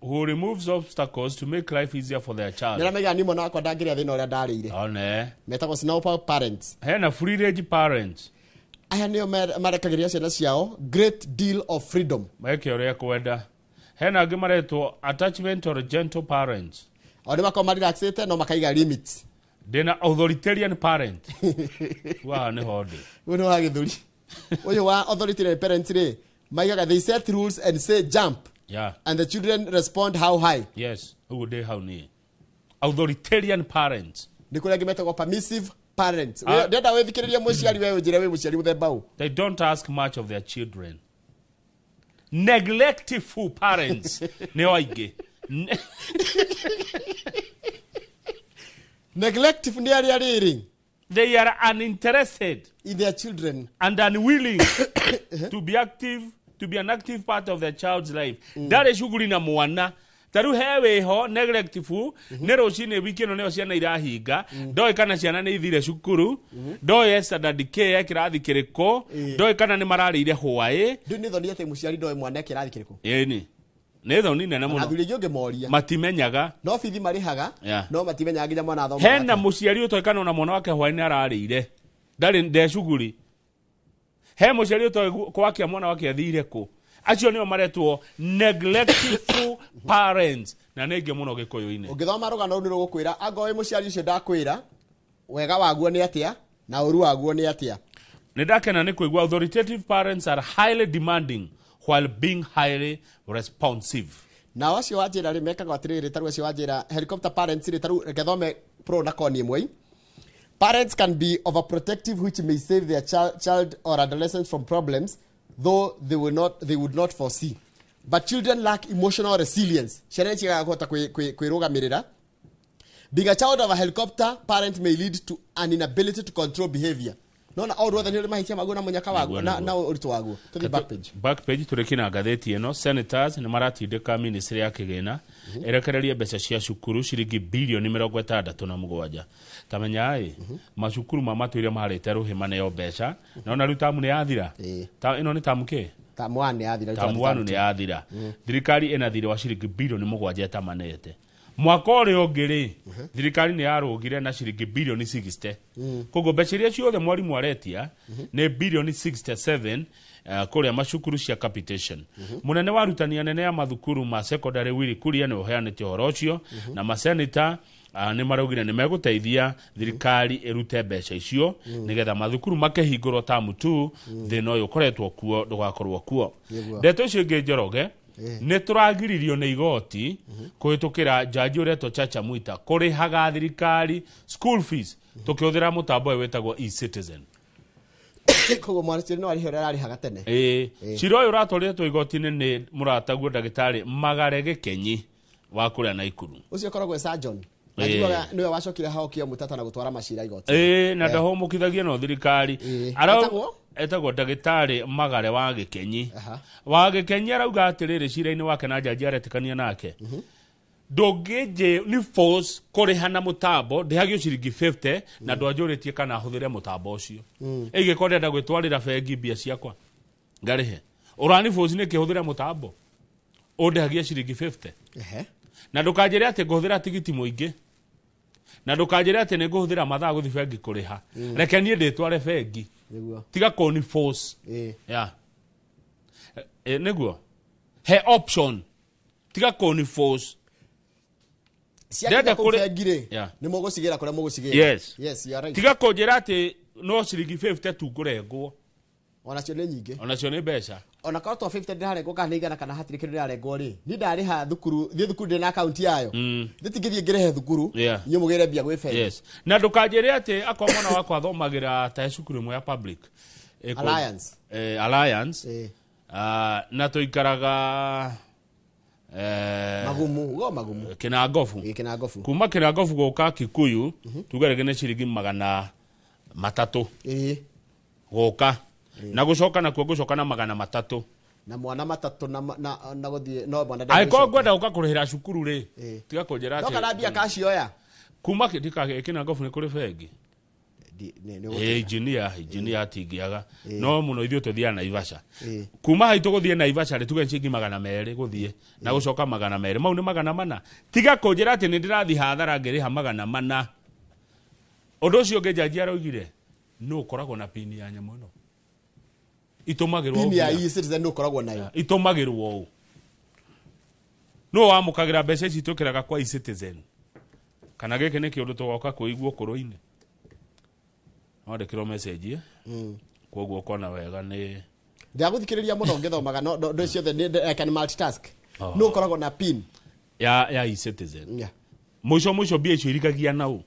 Who removes obstacles to make life easier for their child. Nĩarĩa maigaga ni mwana wakwa ndangĩrĩa thĩna ũrĩa ndarĩire. One. Metagwo snow plow parents. Hena free range parents. Aya nĩo marekagĩria ciana ciao great deal of freedom. Meke ũrĩa kwenda. Hena angĩ maretwo attachment or gentle parents. O nĩ makorwo marelaxĩte no makaiga limits. Ndĩna authoritarian parent. Waha nĩho ndĩ. Ũyũ nĩ wa gĩthũri. Ũyũ wa authoritarian parents rĩ, maigaga they set rules and say jump and the children respond how high. Yes, ũguo ndĩ hau niĩ. Authoritarian parents. Nĩ kũrĩ angĩ metagwo permissive parents. Ah. Ndĩrenda wĩthikĩrĩrie mũciari, we ũnjĩre wĩ mũciari mũthemba ũ. They don't ask much of their children. Neglectful parents nĩo aingĩ. Neglective nĩ arĩa rĩrĩ They are uninterested in their children and unwilling to be active, to be an active part of their child's life. Ndarĩ shughuli na mwana. Ta rĩu he wĩho neglectful nĩ rũcinĩ wiki ĩno nĩyo ciana irahinga, ndoĩ kana ciana nĩ ithire cukuru, ndoĩ standard k ya kĩrathi kĩrĩkũ, ndoĩ kana nĩ mararĩire hwaĩ. Ndũ nĩ thoni atĩ mũciari ndoĩ mwana e kĩrathi kĩrĩkũ. Ĩni nĩ thoni nene mũno. Athuri aingĩ ũngĩmoria, Matimenyaga. no bithi marĩhaga, no matimenyaga nginya mwana athomaga Hena atĩa. mũciari ũtoĩ kana ona mwana wake hwaĩ nĩ ararĩire, ndarĩ nde shughuli. He mũciari ũtoĩ gwakia mwana wake athire kũ. Acio nĩo maretwo neglectful parents na nĩ aingĩ mũno gĩkũyũ-inĩ. Ũngĩthoma rũgano rũu nĩ rũgũkwĩra angorwo wĩ mũciari ũcio ndakwĩra wega waguo nĩ atĩa na ũru waguo nĩ atĩa. Nĩ ndakena nĩ kũigua authoritative parents are highly demanding while being highly responsive. Nao acio wa njĩra rĩ, mekaga atĩrĩrĩ, tarĩu acio wa njĩra helicopter parents rĩ, tarĩu reke thome pro na con ĩmwe. Parents can be overprotective, which may save their child or adolescent from problems though they would not foresee. But children lack emotional resilience. Ciana ciagaga kũhota kwĩrũgamĩrĩra. Being a child of a helicopter parent may lead to an inability to control behavior. Nona o ruothe nĩ ũrĩ mahĩtia maguo na mũnyaka waguo na ũritũ waguo. Tũthiĩ back page. Back page tũrĩkie na ngathĩti ĩno. Senators nĩ maratindĩka ministry ya kĩgĩna ĩrekererie mbeca cia cukuru ciringi bilioni 67. Ta menya-ĩ, macukuru ma matũire maharĩte rũhĩ maneo mbeca, na ona rĩu tamu nĩ yathira. Ĩno nĩ tamu kĩ? Tamu 1 nĩ yathira. Tamu 1 nĩ yathira. Thirikari ĩna thirĩ wa ciringi bilioni 7 ĩtamanĩte. Mwaka ũrĩa ũngĩ rĩ, thirikari nĩ yarũgire na ciringi bilioni 60. Koguo mbeca iria ciothe mwarimũ aretia nĩ bilioni 67 kũrĩa macukuru cia capitation. Mũnene wa arutani anene a mathukuru ma secondary Willy Kuria nĩ ũheanĩte ũhoro ũcio, na maseneta nĩ maraugire nĩ megũteithia thirikari ĩrute mbeca icio nĩgetha mathukuru makĩhingũrwo tamu 2, thĩna ũyũ ũkoretwo kuo ndũgakorwo kuo. Ndeto icio ingĩ Njoroge, nĩ tũragiririo nĩ igoti kũhĩtũkĩra jaji ũretwo Chacha Mwita kũrĩhaga thirikari school fees tũkĩhũthĩra mũtambo ũyũ wĩtagwo eCitizen. Koguo mwana no arĩhe ũrĩa ararĩhaga tene. Cira ũyũ ũratwarĩtwo igoti-inĩ nĩ mũrataguo ndagĩtarĩ Magare Gĩkenyi wa kũrĩa Naikuru. Ũcio ũkoragwo e surgeon. Na njiguaga nĩwe wacokire hao Mũtata na gũtwara macira igoti. Na ndahũmũkithagia no thirikari. Etagwo ndagĩtarĩ Magare wa Gĩkenyi. Wa Gĩkenyi arauga atĩrĩrĩ cira-inĩ wake na jaji aretĩkania nake. Ndũngĩnjĩ nĩ force kũrĩha na mũtambo ndĩhagio ciringi 50 na ndwanjũrĩtie kana hũthĩre mũtambo ũcio. Ĩngĩkorwo ndĩrenda gwĩtwarĩra bengi mbia ciakwa ngarĩhe. Ũrani force nĩ kĩhũthĩre mũtambo ũndĩhagia ciringi 50. Na ndũkanjĩre atĩ ngũhũthĩra tigiti mũingĩ. Na ndũkanjĩre atĩ nĩ ngũhũthĩra mathaa gũthiĩ bengi kũrĩha. Reke niĩ ndĩtware bengi. Tiga kũni force. Yeah. Nĩguo. He option. Tiga kũni force. Ciakinya kũu bengi rĩ, nĩ mũgũcigĩra kũrĩa mũgũcigĩra. Yes. Yes, you are right. Tiga kũnjĩra atĩ no ciringi 50 tu ngũrengwo. Onacio nĩ nyingĩ. Onacio nĩ mbeca. Ona korwo to 50 ndĩrarengwo kana nĩ igana kana hatirĩ kĩndũ ndĩrarengwo rĩ, niĩ ndarĩha thukuru, thiĩ thukuru ndĩ na akaunti yayo. Nditingĩthiĩ ngĩrĩhe thukuru, inyuĩ mũgĩre mbia gwĩ bengi. Yes. Na ndũkanjĩre atĩ akorwo mwana wakwa athomagĩra ta cukuru ĩmwe ya public. Alliance. Alliance. Na tũikaraga Magumu, go magumu. Kĩnangobu. Kĩnangobu. Kuma Kĩnangobu gũka Kikuyu, tuge rĩngĩ nĩ ciringi 300. Gũka. Na gũcoka nakuo gũcoka na 300. Na mwana matatũ na gũthiĩ no mwana Angĩkorwo ngwenda gũka kũrĩhĩra cukuru rĩ, tiga kũnjĩra atĩ no kana mbia kacioya. Kuma Kĩnangobu nĩ kũrĩ bengi. Engineer atingĩaga. No mũno ithuĩ tũthiaga Naivasha. Kuma haitũ gũthiĩ Naivasha rĩ, tuge ciringi 200 gũthiĩ na gũcoka 200. Mau nĩ 400. Tiga kũnjĩra atĩ nĩ ndĩrathiĩ hathara ngĩrĩha 400. Ũndũ ũcio ũngĩ jaji araugire, nũ ũkoragwo na pini ya nyamũ ĩno? Itũmagĩrwo pini ya eCitizen nũ ũkoragwo nayo? Itũmagĩrwo ũũ. Nũ wamũkagĩra mbeca ici twĩkĩraga kwa eCitizen? Kana gĩkĩ nĩ kĩũndũ tũgoka kũigua ũkũrũ-inĩ? Wandĩkĩrwo message koguo ũkona wega nĩ ndagũthikĩrĩria mũno ngĩthomaga no ndo ciothe nĩ I can multitask. Nũ ũkoragwo na pin ya eCitizen? Mũico mũico mbia icio irikagia nau.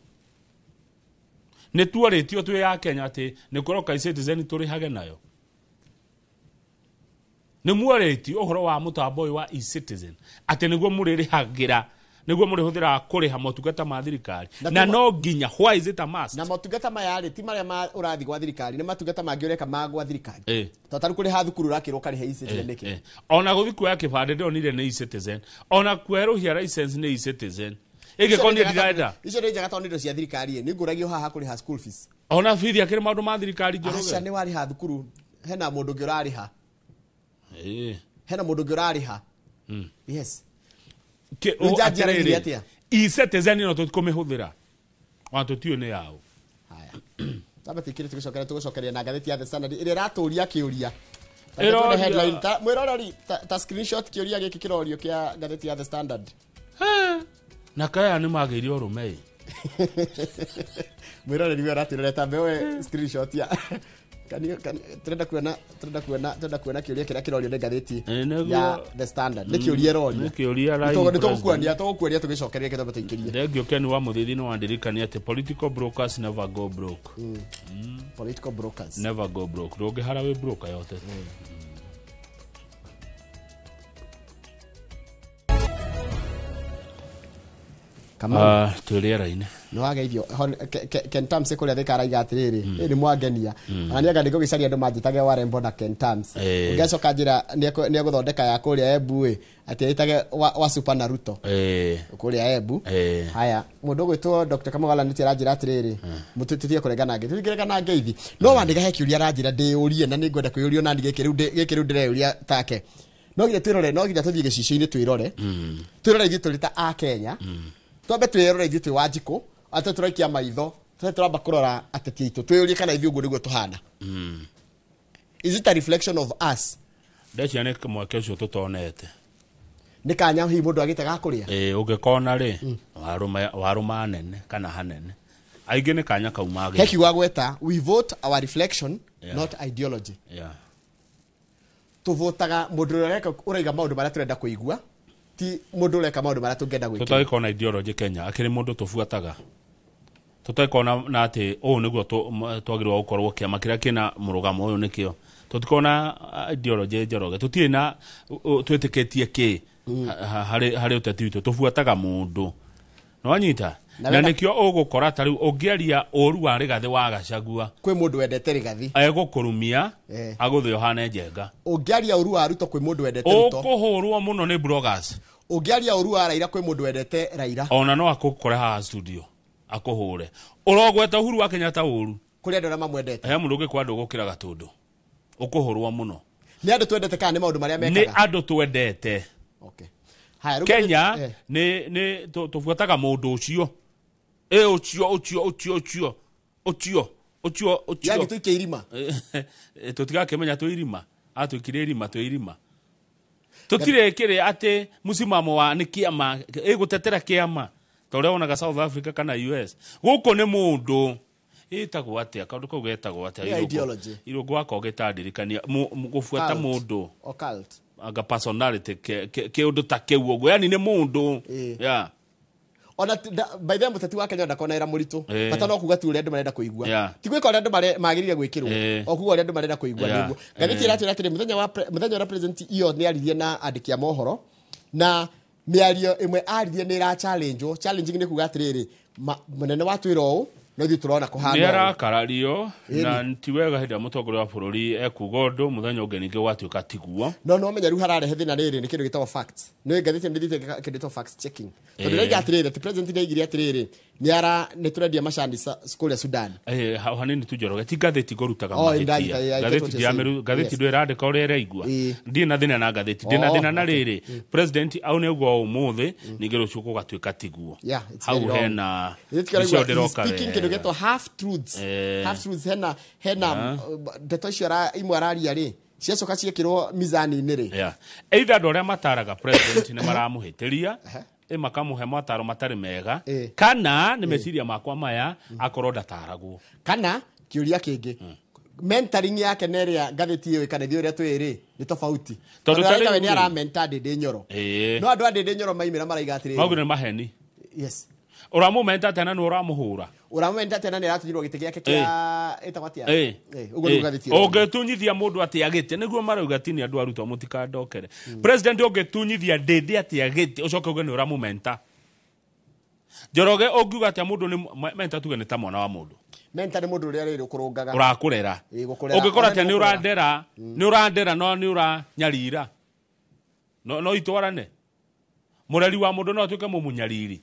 Nĩ tuorĩtio twĩ ya Kenya atĩ nĩ kũroka eCitizen tũrĩhage nayo. Nĩ muorĩtio ũhoro wa mũtambo ũyũ wa eCitizen atĩ nĩguo mũrĩrĩhagĩra, nĩguo mũrĩhũthĩraga kũrĩha motungata ma thirikari. Na no nginya, why is it a must? Na motungata maya rĩ ti marĩa ma ũrathiĩ gwa thirikari, nĩ matungata mangĩ ũreka ma gwa thirikari. To tarĩu kũrĩha thukuru ũrakĩrwo ũkarĩha eCitizen nĩkĩ? Ona gũthiĩ kuoya kĩbandĩ ndĩronire nĩ eCitizen. Ona kwerũhia license nĩ eCitizen. Ĩngĩkorwo niĩ ndirenda. Icio nĩ njega tondũ nĩ indo cia thirikari, nĩ ngũragio haha kũrĩha school fees. Ona bithi akĩrĩ maũndũ ma thirikari Njoroge. Aca nĩ warĩha thukuru, hena mũndũ ũngĩ ũrarĩha. Hena mũndũ ũngĩ ũrarĩha. Yes. eCitizen ĩno tũtikũmĩhũthĩra. Ona tũtiũĩ nĩ yaũ. Haya. Tamba tikire tũgũcokeria na ngathĩti ya The Standard ĩrĩa ĩratũria kĩũria. Headline ta mwĩroreri ta screenshot kĩũria gĩkĩ kĩrorio kĩa ngathĩti ya The Standard. Na kaya nĩ magĩire ũrũme. Mwĩroreri we aratwĩrora ta mbewe screenshot ya tũrenda kuona kĩũria kĩrĩa kĩrorio nĩ ngathĩti ya The Standard. Nĩ kĩũria ĩrorio. Nĩ kĩũria rai. Nĩ tũgũkuonia tũgĩcokeria kĩthomo tũikĩrie. Thengio Ken wa Mũthĩthi nĩ wandirikania atĩ political brokers never go broke. Political brokers never go broke. Ndũngĩhara wĩ broker yote. Kamau Twĩ rĩera-inĩ. Nĩ wageithio. Ken Tams kũrĩa Thika araiga atĩrĩrĩ, ĩ nĩ mwangenia ona nĩ anga ndĩgũgĩcaria andũ manjĩtage Warembo na Ken Tams. Ũngĩacoka njĩra nĩ egũthondeka ya kũrĩa Embu ĩ atĩ ĩtage wa Super na Ruto kũrĩa Embu. Haya, mũndũ ũgwĩtwo Dr. Kamau Alanĩtie aranjĩra atĩrĩrĩ, mũtũtige kũrengana ngeithi, tũtingĩrengana ngeithi, no wandĩka he kĩũria aranjĩra ndĩyũrie na nĩngwenda kwĩyũria nani gĩkĩ rĩu ndĩreyũria take. No nginya twĩrore, no nginya tũthiĩ gĩcicio-inĩ twĩrore, twĩrore ithuĩ tũrĩ ta a Kenya, twambe twĩrore ithuĩ twĩ Wanjikũ, atĩ tũraikia maitho, tũrĩa tũramba kũrora ateti aitũ, twĩyũrie kana ithuĩ ũguo nĩguo tũhana. Is it a reflection of us? Ndeciria nĩ mweke ũcio tũtonete. Nĩ kanya hihi mũndũ agĩte ga kũrĩa? Ũngĩkona rĩ, warũma nene kana hanene. Aingĩ nĩ kanya kau magĩte. He kiugo agweta, we vote our reflection, not ideology. Tũvotaga mũndũ ũrĩa ũraiga maũndũ marĩa tũrenda kũigua, ti mũndũ ũreka maũndũ marĩa tũngĩenda gwĩkĩra. Tũtagĩkorwo na ideology Kenya, akĩrĩ mũndũ tũbuataga. Tũtagĩkorwo na atĩ ũũ nĩguo twagĩrĩirwo gũkorwo kĩama kĩrĩa kĩna mũrũgamo ũyũ nĩkĩo. Tũtikorwo na ideology Njoroge, tũtirĩ na twĩtĩkĩtie kĩ harĩ ũteti witũ, tũbuataga mũndũ. Nĩwanyita? Na nĩkĩo ũgũkora ta rĩu ũngĩaria ũru wa Rigathĩ wa Gachagua, kwĩ mũndũ wendete Rigathĩ egũkũrumia agũthĩ ũhane njenga. Ũngĩaria ũru wa Ruto kwĩ mũndũ wendete Ruto, ũkũhũrwo mũno nĩ bloggers. Ũngĩaria ũru wa Raila kwĩ mũndũ wendete Raila, ona no akũkore haha studio akũhũre. Ũrogweta Uhuru wa Kenyatta ũru kũrĩ andũ arĩa mamwendete. He mũndũ ũngĩ kwa andũ gũkĩra Gatũndũ, ũkũhũrwo mũno. Nĩ andũ twendete kana nĩ maũndũ marĩa mekaga? Nĩ andũ twendete. Okay. Haya, Kenya nĩ tũbuataga mũndũ ũcio. Ũcio ũcio ũcio ũcio ũcio ũcio ũcio. Yangi tũikie irima. Tũtigakĩmenya twĩ irima. Atũikire irima twĩ irima. Tũtirĩ kĩrĩ atĩ mũcimamo wa nĩ kĩama, ĩgũtetera kĩama. Ta ũrĩa wonaga South Africa kana US. Gũkũ nĩ mũndũ ĩtagwo atĩa, kaũndũ kau getagwo atĩa? Ideology. Irũngũ wakwa ũgĩtandirikania gũbuata mũndũ. Occult. Anga personality kĩũndũ ta kĩu ũguo, yani nĩ mũndũ. Yeah. Ona by the way mũteti wa Kenya ndakona ĩra mũritũ. Bata no kuga tu ũrĩa andũ marenda kũigua. Ti gwĩka ũrĩa andũ magĩrĩire gwĩkĩrwo, o kuga ũrĩa andũ marenda kũigua nĩguo. Ngathĩti ĩratwĩra atĩrĩ, mũthenya ũrĩa president iyo nĩ aririe na andĩki a mohoro, na mĩario ĩmwe aririe nĩ ĩra challenge. Challenging nĩ kuga atĩrĩrĩ, mũnene wa twĩra ũũ, no ithuĩ tũrona kũhana ũũ. Nĩ arakarario, na ti wega hĩndĩ ĩrĩa mũtongoria wa bũrũri ekuga ũndũ, mũthenya ũngĩ ningĩ gwatuĩka tiguo. No no menya rĩu hararehe thĩna rĩrĩ nĩ kĩndũ gĩtagwo facts. Nĩ ngathĩti nĩ ndĩthĩte kĩndũ gĩtagwo facts checking. Tondũ rĩngĩ atĩrĩrĩ, ti president nĩ aigire atĩrĩrĩ, nĩ tũrendia macani kũrĩa Sudan. Hanini tu Njoroge, ti ngathĩti ngũrutaga mahĩtia. Ngathĩti ndĩrandĩka ũrĩa ĩraigua. Ndirĩ na thĩna na ngathĩti, ndĩ na thĩna na rĩrĩ. President au nĩ uga ũmũthĩ, ningĩ rũciũ gũgatuĩka tiguo. Hau hena icio ndĩroka wega. Kĩndũ gĩtagwo half truths. Half truths hena ndeto icio imwe araria rĩ, ciacoka ciĩkĩrwo mizani-inĩ rĩ. Either andũ arĩa mataraga president nĩ maramũhĩtĩria, makamũhe mataro matarĩ mega, kana nĩ meciria makwa maya akorwo ndataragwo. Kana kĩũria kĩngĩ, mentoring yake na ĩrĩa ngathĩti ĩyo kana ithuĩ ũrĩa twĩ rĩ nĩ tofauti. Tondũ we nĩ aramenta Ndĩndĩ Nyoro. No andũ a Ndĩndĩ Nyoro maimĩra maraiga atĩrĩrĩ, maugire nĩ maheni. Yes. Ũramũmenta atĩa na nĩ ũramũhũra? Ũramũmenta atĩa na nĩ aratunyirwo gĩtĩ gĩake kĩa ĩtagwo atĩa? Ũguo nĩguo ngathĩti ĩyo. Ũngĩtunyithia mũndũ atĩa gĩtĩ, nĩguo marauga ti nĩ andũ arutwo mũtikandokere. President ũngĩtunyithia Ndĩndĩ atĩa gĩtĩ, ũcoke uge nĩ ũramũmenta. Njoroge ũngiuga atĩa mũndũ nĩ menta tuge nĩ ta mwana wa mũndũ. Menta nĩ mũndũ ũrĩa rĩrĩ ũkũrũngaga. Ũrakũrera. Ũngĩkora atĩa nĩ ũrandera, nĩ ũrandera no nĩ ũranyarira. No itwarane. Mũreri wa mũndũ no atuĩke mũmũnyariri.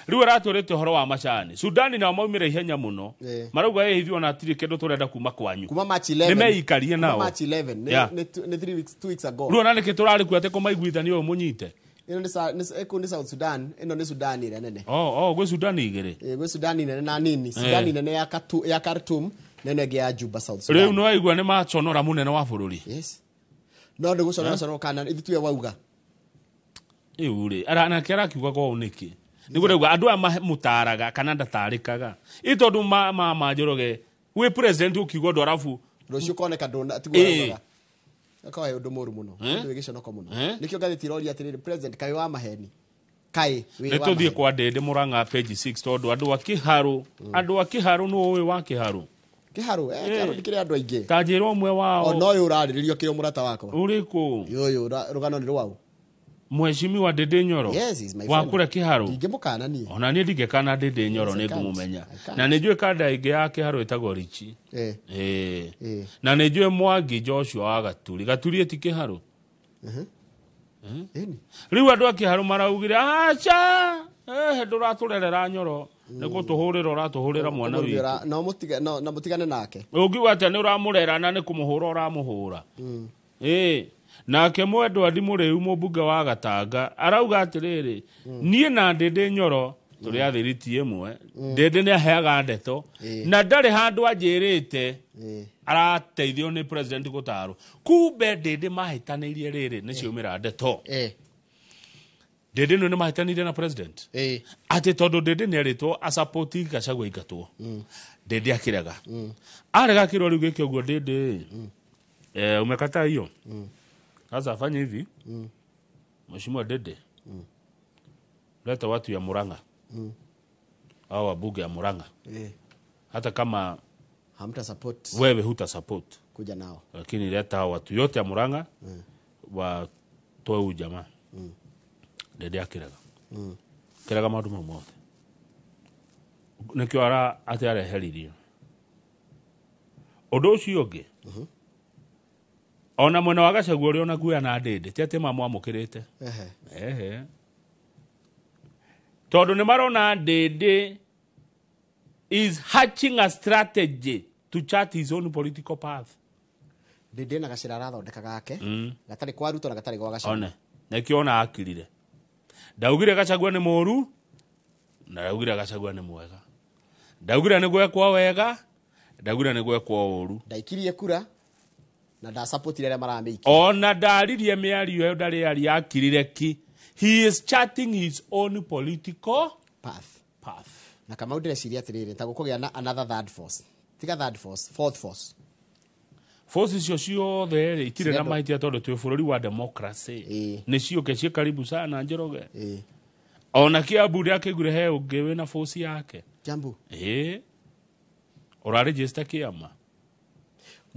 Rĩu aratwĩrĩte ũhoro wa macani. Sudani nao maumĩra ihenya mũno. Marauga ĩ ithuĩ ona hatirĩ kĩndũ tũrenda kuma kwanyu. Kuma March 11. Nĩ meikarie nao. Kuma March 11. Nĩ 3 weeks, 2 weeks ago. Rĩu ona nĩkĩ tũrarĩ kuo atĩ kũmaiguithania ũyũ mũnyite? Ĩno nĩ South Sudan, ĩno nĩ Sudan ĩrĩa nene. Oh, gwĩ Sudan igĩrĩ. Gwĩ Sudan nene na nini. Sudan nene ya Khartoum, nene ĩngĩ ya Juba, South Sudan. Rĩu nĩ waigua nĩ maconora mũnene wa bũrũri. Yes. No nĩ gũconora conora kana ithuĩ tuwe wauga. Ĩu rĩ, nake arakiuga kwa ũũ nĩkĩ? Nĩguo ndauga andũ aya mamũtaraga kana ndatarĩkaga. Ĩ tondũ ma Njoroge, wĩ president ũkiuga ũndũ arabu rũciũ koneka ndũna tiguo araugaga. Akawa ũndũ mũru mũno, ũndũ wĩ gĩconoko mũno. Nĩkĩo ngathĩti ĩroria atĩrĩrĩ, president kaĩ wa maheni. Kaĩ wĩ wa Nĩ tũthiĩ kwa Ndĩndĩ Mũrang'a page 6 tondũ andũ a Kĩharũ, andũ a Kĩharũ nĩ ũĩ wa Kĩharũ. Kĩharũ, Kĩharũ ndikĩrĩ andũ aingĩ. Ta njĩra ũmwe wao. O no ũyũ ũrarĩrĩrio kĩrĩ mũrata wakwa. Ũrĩkũ? Ũyũ rũgano nĩ rwaũ. Mheshimiwa Ndindi Nyoro. Yes, he's my wa friend. kũrĩa Kĩharũ. Ndingĩmũkana niĩ. Ona niĩ ndingĩkana Ndindi Nyoro, Yes, I nĩ can't. ngũmũmenya. I can't. Na nĩ njũĩ kanda ĩngĩ ya Kĩharũ ĩtagwo Richi. Na nĩ njũĩ Mwangi Joshua wa Gaturi. Gaturi ĩti Kĩharũ. Ĩni. Rĩu andũ a Kĩharũ maraugire aca, ndũratũrerera Nyoro, nĩ gũtũhũrĩra ũratũhũrĩra mwana witũ. No mũtige no na mũtigane nake. Ũngiuga atĩa nĩ ũramũrera na nĩ kũmũhũra ũramũhũra. Nake Mwendwa Ndimũrĩu mũmbunge wa Gatanga arauga atĩrĩrĩ, niĩ na Ndindi Nyoro tũrĩ athiriti ĩmwe. Ndindi nĩ aheaga ndeto na ndarĩ handũ anjĩrĩte arateithio nĩ president gũtarwo. Kumbe Ndindi mahĩtanĩirie rĩrĩ nĩ ciaumĩra ndeto. Ndindi nĩ mahĩtanĩirie na president. Atĩ tondũ Ndindi nĩ erĩtwo asupport Gachagua aingatwo. Ndindi akĩrega. Arega akĩrwo rĩu gĩke ũguo Ndindi. Umekataa hiyo. Sasa afanye hivi. Mheshimiwa Ndindi. Leta watu ya Murang'a. Hao wabunge ya Murang'a. Hata kama hamta support, wewe huta support, kuja nao. Lakini leta hao watu yote ya Murang'a watoe huyu jamaa. Ndindi akĩrega. Kĩrega maũndũ mau mothe. Nĩkĩo atĩ areheririo. Ũndũ ũcio ũngĩ, ona mwena wa Gachagua ũrĩa ona guoya na Ndindi, ti atĩ mamwamũkĩrĩte. Ehe. Tondũ nĩ marona Ndindi is hatching a strategy to chart his own political path. Ndindi na gacĩra arathondeka gake, gatarĩ kwa Ruto na gatarĩ gwa Gachagua. One, nĩkĩo ona akirire. Ndaugire Gachagua nĩ mũũru, na ndaugire Gachagua nĩ mwega. Ndaugire nĩ gwekwo wega, ndaugire nĩ gwekwo ũũru. Ndaikirie kura na ndasupportire arĩa maramĩikia. Ona ndaririe mĩario ĩyo ndarĩ aria akirire ki. He is charting his own political path. path. Na Kamau ndĩreciria atĩrĩrĩ, ta gũkũgĩa na another third force. Tiga third force, fourth force. Force icio ciothe rĩ itirĩ na Ciendwo. mahĩtia tondũ twĩ bũrũri wa democracy. Nĩ ciũke ciĩ karibu sana Njoroge. Ona Kiambu ndĩakĩiguire he ũngĩ wĩna force yake. Kiambu. Ũraregister kĩama.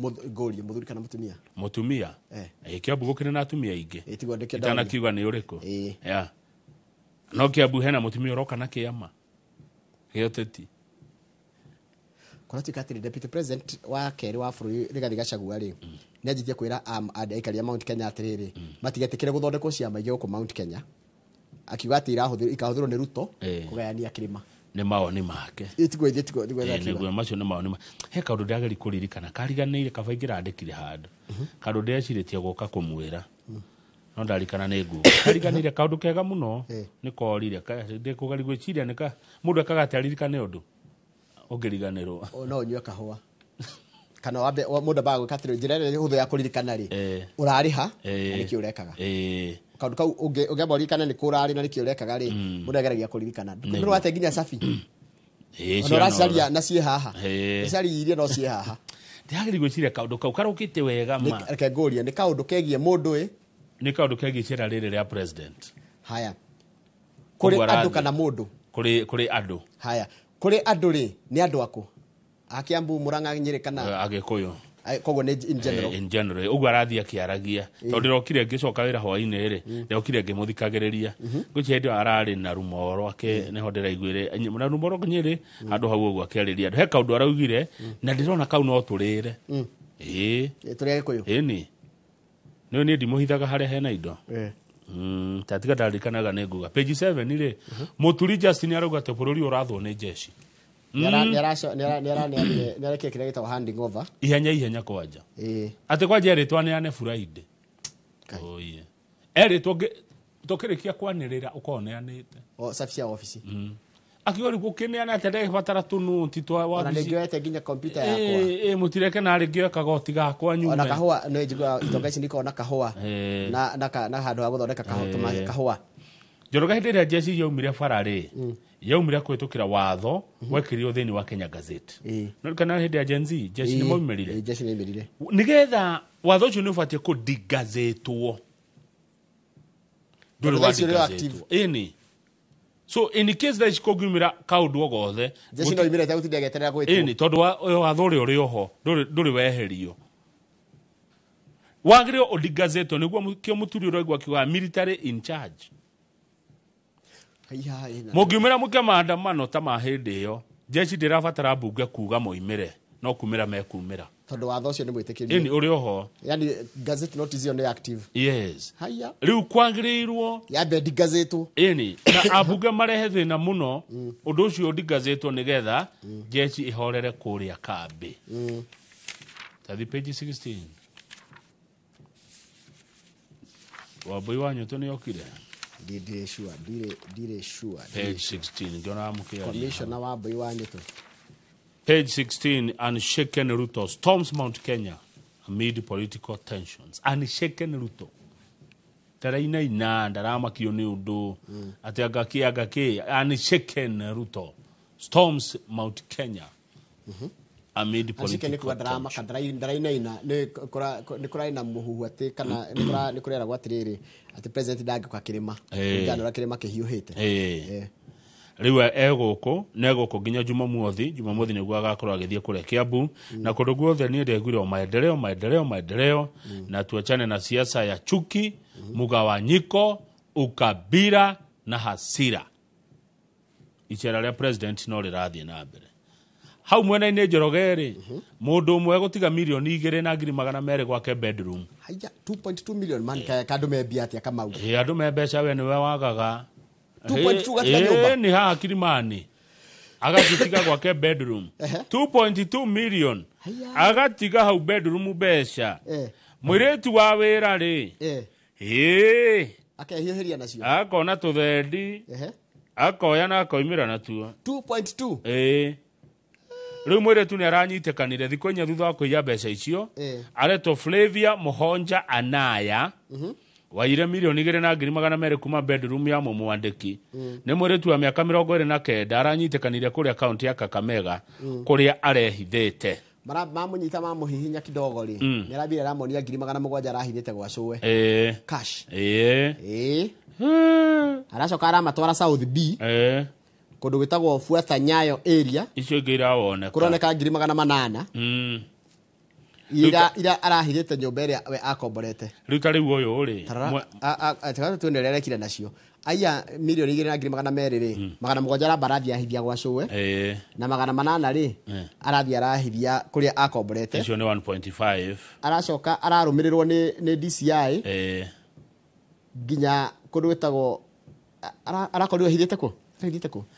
Ngũrie mũthuri kana mũtumia? Mũtumia. Kiambu gũkĩrĩ na atumia aingĩ. Tiguo ndĩkĩo ndauga. Itanakiuga nĩ ũrĩkũ. Yeah. No Kiambu hena mũtumia ũroka na kĩama gĩa ũteti. Kũratuĩka atĩrĩ, deputy president wa kerĩ wa bũrũri Rigathi Gachagua rĩ, nĩ anjĩtie kwĩra aikari a Mount Kenya atĩrĩrĩ, matigetĩkĩre gũthondekwo ciama ingĩ gũkũ Mount Kenya. Akiuga atĩ ikahũthĩrwo nĩ Ruto kũgayania kĩrĩma. Nĩ mawoni make. Tiguo ithuĩ, tiguo, tiguo akiuga. Nĩguo, macio nĩ mawoni he kaũndũ ndĩrageria kũririkana, kariganĩire kaba ingĩrandĩkire handũ. Kaũndũ ndĩrecirĩtie gũka kũmwĩra. No ndarikana nĩ nguga. Kariganĩire kaũndũ kega mũno, nĩ korire. Ndĩkũgeria gwĩciria nĩ ka mũndũ ekaga atĩ aririkane ũndũ. Ũngĩriganĩrwo. No ũnyue kahũa. Kana wambe, mũndũ ambaga gwĩka atĩrĩ, njĩra ĩrĩa hũthũ ya kũririkana rĩ, ũrarĩha, na nĩkĩ ũrekaga. Kaũndũ kau ũngĩamba ũririkane nĩ kũ ũrarĩ na nĩkĩ ũrekaga rĩ, mũndũ ageragia kũririkana. Nĩ ũrate nginya cabi. Ona Ciana ũracaria ora. na ciĩ haha. Ũcaria iria no ciĩ haha. Ndĩrageria gwĩciria kaũndũ kau karũkĩte wega ma. Reke ngũrie, nĩ kaũndũ kegiĩ mũndũ ĩ? Nĩ kaũndũ kegiĩ icera rĩrĩ rĩa president. Haya. Kũrĩ Ũguo andũ arathiĩ. kana mũndũ? Kũrĩ andũ. Haya. Kũrĩ andũ rĩ, nĩ andũ akũ? A Kiambu, Murang'a, Nyĩrĩ kana? Agĩkũyũ. Koguo nĩ in general. In general. Ũguo arathiĩ akĩaragia. Tondũ ndĩrokire ngĩcoka wĩra hwaĩ-inĩ rĩ, ndĩrokire ngĩmũthikagĩrĩria. Ngwĩciria hĩndĩ ĩyo ararĩ na Rumoro ake, nĩho ndĩraiguire. Na Rumoro Nyĩrĩ, handũ hau ũguo akĩarĩria andũ. He kaũndũ araugire, na ndĩrona kau no tũrĩre. Tũrĩ Agĩkũyũ? Ĩni. Nĩ niĩ ndimũhithaga harĩa hena indo. Ta tiga ndarikanaga nĩ nguga. Page 7 rĩ, Mũturi Justin arauga atĩ bũrũri ũrathwo nĩ jeshi. Nĩarekire kĩrĩa gĩtagwo handing over. Ihenya ihenya kwanja. Atĩ kwanja erĩtwo aneane Friday. Oye. Erĩtwo tũkĩrĩkia kwanĩrĩra ũkorwo ũneanĩte. O safi cia ofici. Akiuga rĩu gũkĩneana atĩ ndagĩbatara tũnũti twa Ona wabici. nĩngĩoete nginya kompyuta yakwa. Mũtireke narĩ ngĩoe kagoti gakwa nyume. Ona kahũa, nĩ njiguaga itonga ici nĩikoragwo na kahũa. Na handũ ha gũthondeka kahũa. Njoroge hĩndĩ ĩrĩa jeshi yaumire bara rĩ, yaumire kũhĩtũkĩra watho wekĩrirwo thĩinĩ wa Kenya Gazette. No kana hĩndĩ ya Gen Z, jeshi nĩ maumĩrire. Jeshi nĩ maumĩrire. Nĩgetha watho ũcio nĩ ũbatiĩ kũdigazetwo. Ndũrĩ Tondũ thaa ici ũrĩ wadigazetwo. active. Ĩni. So in case thaa ici kũngiumĩra kaũndũ o gothe, Jeshi no imĩre ĩtegũtinda ĩgĩeterera gwĩtwo. Ĩni, tondũ watho ũrĩa ũrĩ oho, ndũrĩ weherio. Wagĩrĩirwo ũdigazetwo nĩguo kĩo mũturi ũraigua akiuga military in charge. Mũngiumĩra mũke maandamano ta ma hĩndĩ ĩyo, jeshi ndĩrabatara mbunge kuga moimĩre, no kumĩra mekumĩra. Tondũ watho ũcio nĩ mwĩtĩkĩrie. Ĩni ũrĩ oho. Yani gazette notice ĩyo nĩ active. Yes. Haya. Rĩu kwagĩrĩirwo yambe ndigazetwo. Ĩni na ambunge marehe thĩna mũno ũndũ ũcio ũdigazetwo nĩgetha jeshi ĩhorere kũrĩa kambĩ. Tathi page 16. Wambui wa Nyũtũ nĩ okire. Ndirĩ sure, ndirĩ sure. Page 16 ngĩona mũkĩaria. Commissioner Wambui wa Nyũtũ. Page 16, unshaken Ruto storms Mount Kenya amid political tensions. Unshaken Ruto. Ndarainaina, ndaramakio nĩ ũndũ. Atĩ angaki, unshaken Ruto storms Mount Kenya amid political tensions. Ndarainaina nĩ kũrarĩ na mũhuhu atĩ kana nĩ kũreragwo atĩrĩrĩ atĩ president ndangĩũka kĩrĩma. Kũringana na ũrĩa kĩrĩma kĩhiũhĩte. Rĩu egũkũ negũkũ nginya Jumamothi. Jumamothi nĩguo agakorwo agĩthiĩ kũrĩa Kiambu na kũndũ guothe. Niĩ ndegwire o maendeleo maendeleo maendeleo, na tuachane na siasa ya chuki, mugawanyiko, ukabila na hasira. Icera rĩa president no rĩrathiĩ na mbere. Hau mwena-inĩ Njoroge rĩ, mũndũ ũmwe gũtiga milioni 2,200 gwake bedroom. Haya, 2.2 million man kandũ membia atĩa Kamau? Andũ me mbeca we nĩwe wagaga. 2.2 gatika nyũmba. Ni haha Kilimani. Agatiga gwake bedroom. 2.2 million. Agatiga hau bedroom mbeca. Mũirĩtu wa wĩra rĩ. Akehiũhĩria nacio. Akona tũthendi. Akoya na akoimĩra natuo. 2.2. Rĩu mũirĩtu nĩ aranyitĩkanire thikũ inya thutha wa kũiya mbeca icio. Aretwo Flavia Mũhonja Anaya. Waire milioni 2,200 kuma bedroom ya mũmwandĩki. Nĩ mũirĩtu wa mĩaka 29 aranyitĩkanire kũrĩa kaunti ya Kakamega kũrĩa arehithĩte. Mamũnyita mamũhihinya kidogo rĩ, nĩ arathire aramonia 700,000 arahithĩte gwa cũwe. Cash. Aracoka aramatwara South B. Kũndũ gwĩtagwo Fuata Nyayo area. Icio ingĩ irawoneka. Kũroneka 800,000. Ira arahithĩte nyũmba ĩrĩa we akomborete. Rĩu ta rĩu ũyũ rĩ, tiga tuone ũrĩa arekire nacio. Aya milioni 2,200 rĩ, 700 aramba arathiĩ ahithia gwa cũwe. Na 800 rĩ, arathiĩ arahithia kũrĩa akomborete. Icio nĩ 1.5. Aracoka ararũmĩrĩrwo nĩ DCI. Nginya kũndũ gwĩtagwo arakorirwo ahithĩte kũ?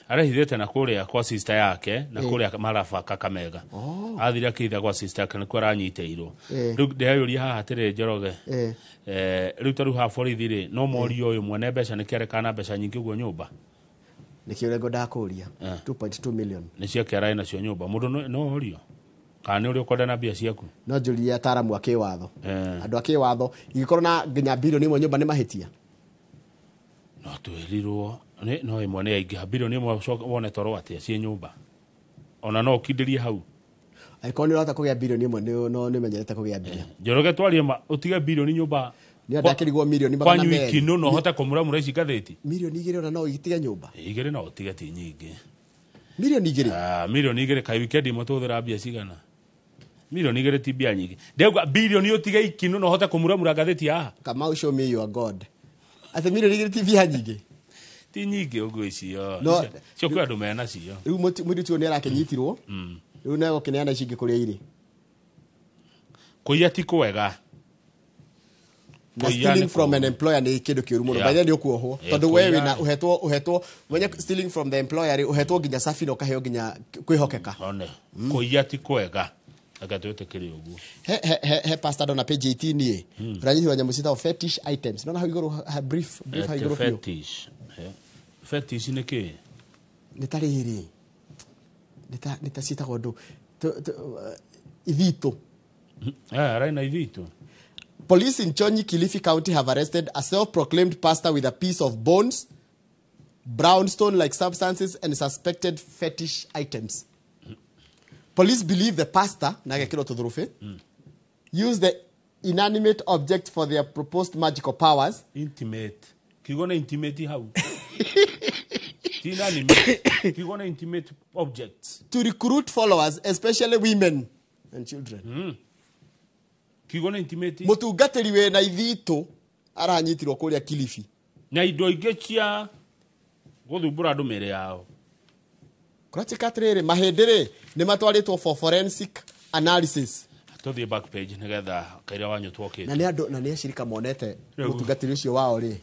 Arehithĩte na kũrĩa kwa sister yake na kũrĩa Maraba Kakamega. Athire akĩhitha gwa sister yake nĩkuo aranyitĩirwo. Rĩu ndĩreyũria haha atĩrĩ Njoroge. Rĩu ta rĩu haha borithi rĩ, no morio ũyũ mwene mbeca nĩkĩ arekana mbeca nyingĩ ũguo nyũmba? Nĩkĩo ũrĩa ngwendaga kũũria. 2.2 million. Nĩ ciake ararĩ nacio nyũmba. Mũndũ no orio. Kana nĩ ũrĩa ũkwenda na mbia ciaku? No njũrie ataaramu a kĩwatho. Andũ a kĩwatho ingĩkorwo na nginya bilioni 1 nyũmba nĩ mahĩtia. No twĩrirwo no ĩmwe nĩ yaingĩha bilioni 1 wone toro atĩa ciĩ nyũmba. Ona no ũkindĩrie hau. Angĩkorwo nĩ ũrahota kũgĩa bilioni 1 no nĩ ũmenyerete kũgĩa mbia. Njoroge twarie ma ũtige bilioni nyũmba. Nĩ ndakĩrigwo milioni 200. Kwanyu ikinũ no ũhote kũmuramura ici ngathĩti. Milioni 2 ona no ũtige nyũmba. 2 no ũtige ti nyingĩ. Milioni 2? Milioni 2 kaĩ wikendi ĩmwe tũhũthĩra mbia cigana? Milioni 2 ti mbia nyingĩ. Ndauga bilioni ũtige ikinũ no ũhote kũmuramura ngathĩti haha. Kamau, show me your God. Atĩ milioni 2 ti mbia nyingĩ. Ti nyingĩ ũguo icio. Cio kwĩ andũ mena cio. Rĩu mũirĩtu ũyũ nĩ arakĩnyitirwo. Rĩu nĩ egũkĩneana ici ingĩ kũrĩa irĩ. Kũiya ti kwega. Na stealing from an employer nĩ kĩndũ kĩũru mũno. By the way nĩ ũkuohwo. Tondũ we wĩna ũhetwo mwenye stealing from the employer rĩ, ũhetwo nginya cabi na ũkaheo nginya kwĩhokeka. One. Kũiya ti kwega. Reke twĩtĩkĩre ũguo. He pastor ndona page 18 ĩ. Ũranyihirwo nyamũ ciĩtagwo fetish items. Nona hau igũrũ brief hau igũrũ biũ. Fetish. Fetish nĩ kĩ? Nĩ ta rĩrĩ. Nĩ ta ciĩtagwo ndũ. Ithitũ. Araina ithitũ. Police in Chonyi, Kilifi County have arrested a self-proclaimed pastor with a piece of bones, brownstone-like substances, and suspected fetish items. Police believe the pastor, used the inanimate object for their proposed magical powers. Intimate. Kiugo intimate how? Inanimate. Kiugo intimate objects. To recruit followers, especially women and children. Kiugo nĩ intimate. Mũtungatĩri wĩna ithitũ aranyitirwo kũrĩa Kilifi. Na indo ingĩ cia gũthumbũra andũ mĩĩrĩ yao. Kũratuĩka atĩrĩrĩ, mahĩndĩ rĩ nĩ matwarĩtwo for forensic analysis. Tũthiĩ back page nĩgetha Kaira Wanyu twokĩte. Na nĩ andũ na nĩ acirika monete Rĩu. mũtungatĩri ũcio wao rĩ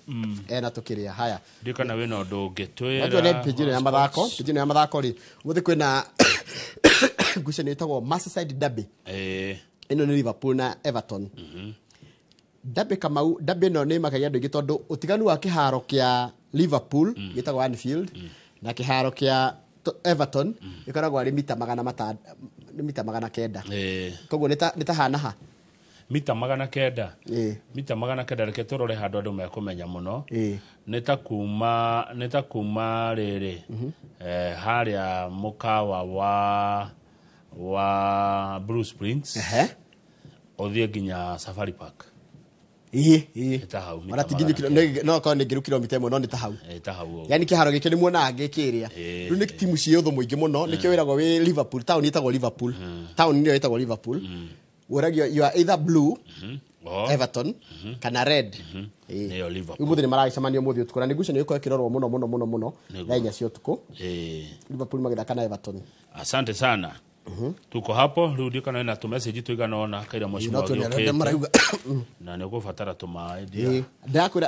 ena tũkĩrĩa haya. Ndiũ kana wĩna ũndũ ũngĩ Watuone twĩra. page ĩno ya mathako, page ĩno ya mathako rĩ, ũmũthĩ kwĩna ngucanio ĩtagwo Merseyside Derby. Ĩno nĩ Liverpool na Everton. Derby Kamau, derby ĩno nĩ ĩmakagia andũ aingĩ tondũ ũtiganu wa kĩharo kĩa Liverpool gĩtagwo Anfield na kĩharo kĩa Everton ĩkoragwo arĩ mita magana nĩ mita 900. Koguo nĩ ta hana ha? Mita 900. Mita 900 reke tũrore handũ andũ mekũmenya mũno. Nĩ ta kuma rĩrĩ harĩa mũkawa wa Blue Springs. Ũthiĩ nginya Safari Park. Ĩĩ. Ta hau mita Ona ti nginya no korwo nĩ ngĩru kilomita ĩmwe no nĩ ta hau. Ta hau ũguo. Yaani kĩharo gĩkĩ nĩ muonaga gĩkĩrĩa. Rĩu nĩ timu ciĩ ũthũ mũingĩ mũno, nĩkĩo wĩragwo wĩ Liverpool, town ĩtagwo Liverpool. Town nĩyo ĩtagwo Liverpool. Ũragio you are either blue, Everton, kana red. Nĩyo Liverpool. Ũmũthĩ nĩ maragĩcemania ũmũthĩ ũtukũ na nĩ ngucanio ĩgũkorwo ĩkĩrorwo mũno mũno mũno mũno thaa inya cia ũtukũ. Liverpool magĩthaka na Everton. Asante sana. Tuko hapo rĩu ndiũ kana wĩna tũmessage tũigana ũna Kaira mheshimiwa No tuone arĩa agĩũkĩte. marauga. Na nĩ ũgũbatara tũmaĩ ndia. Ndakwĩra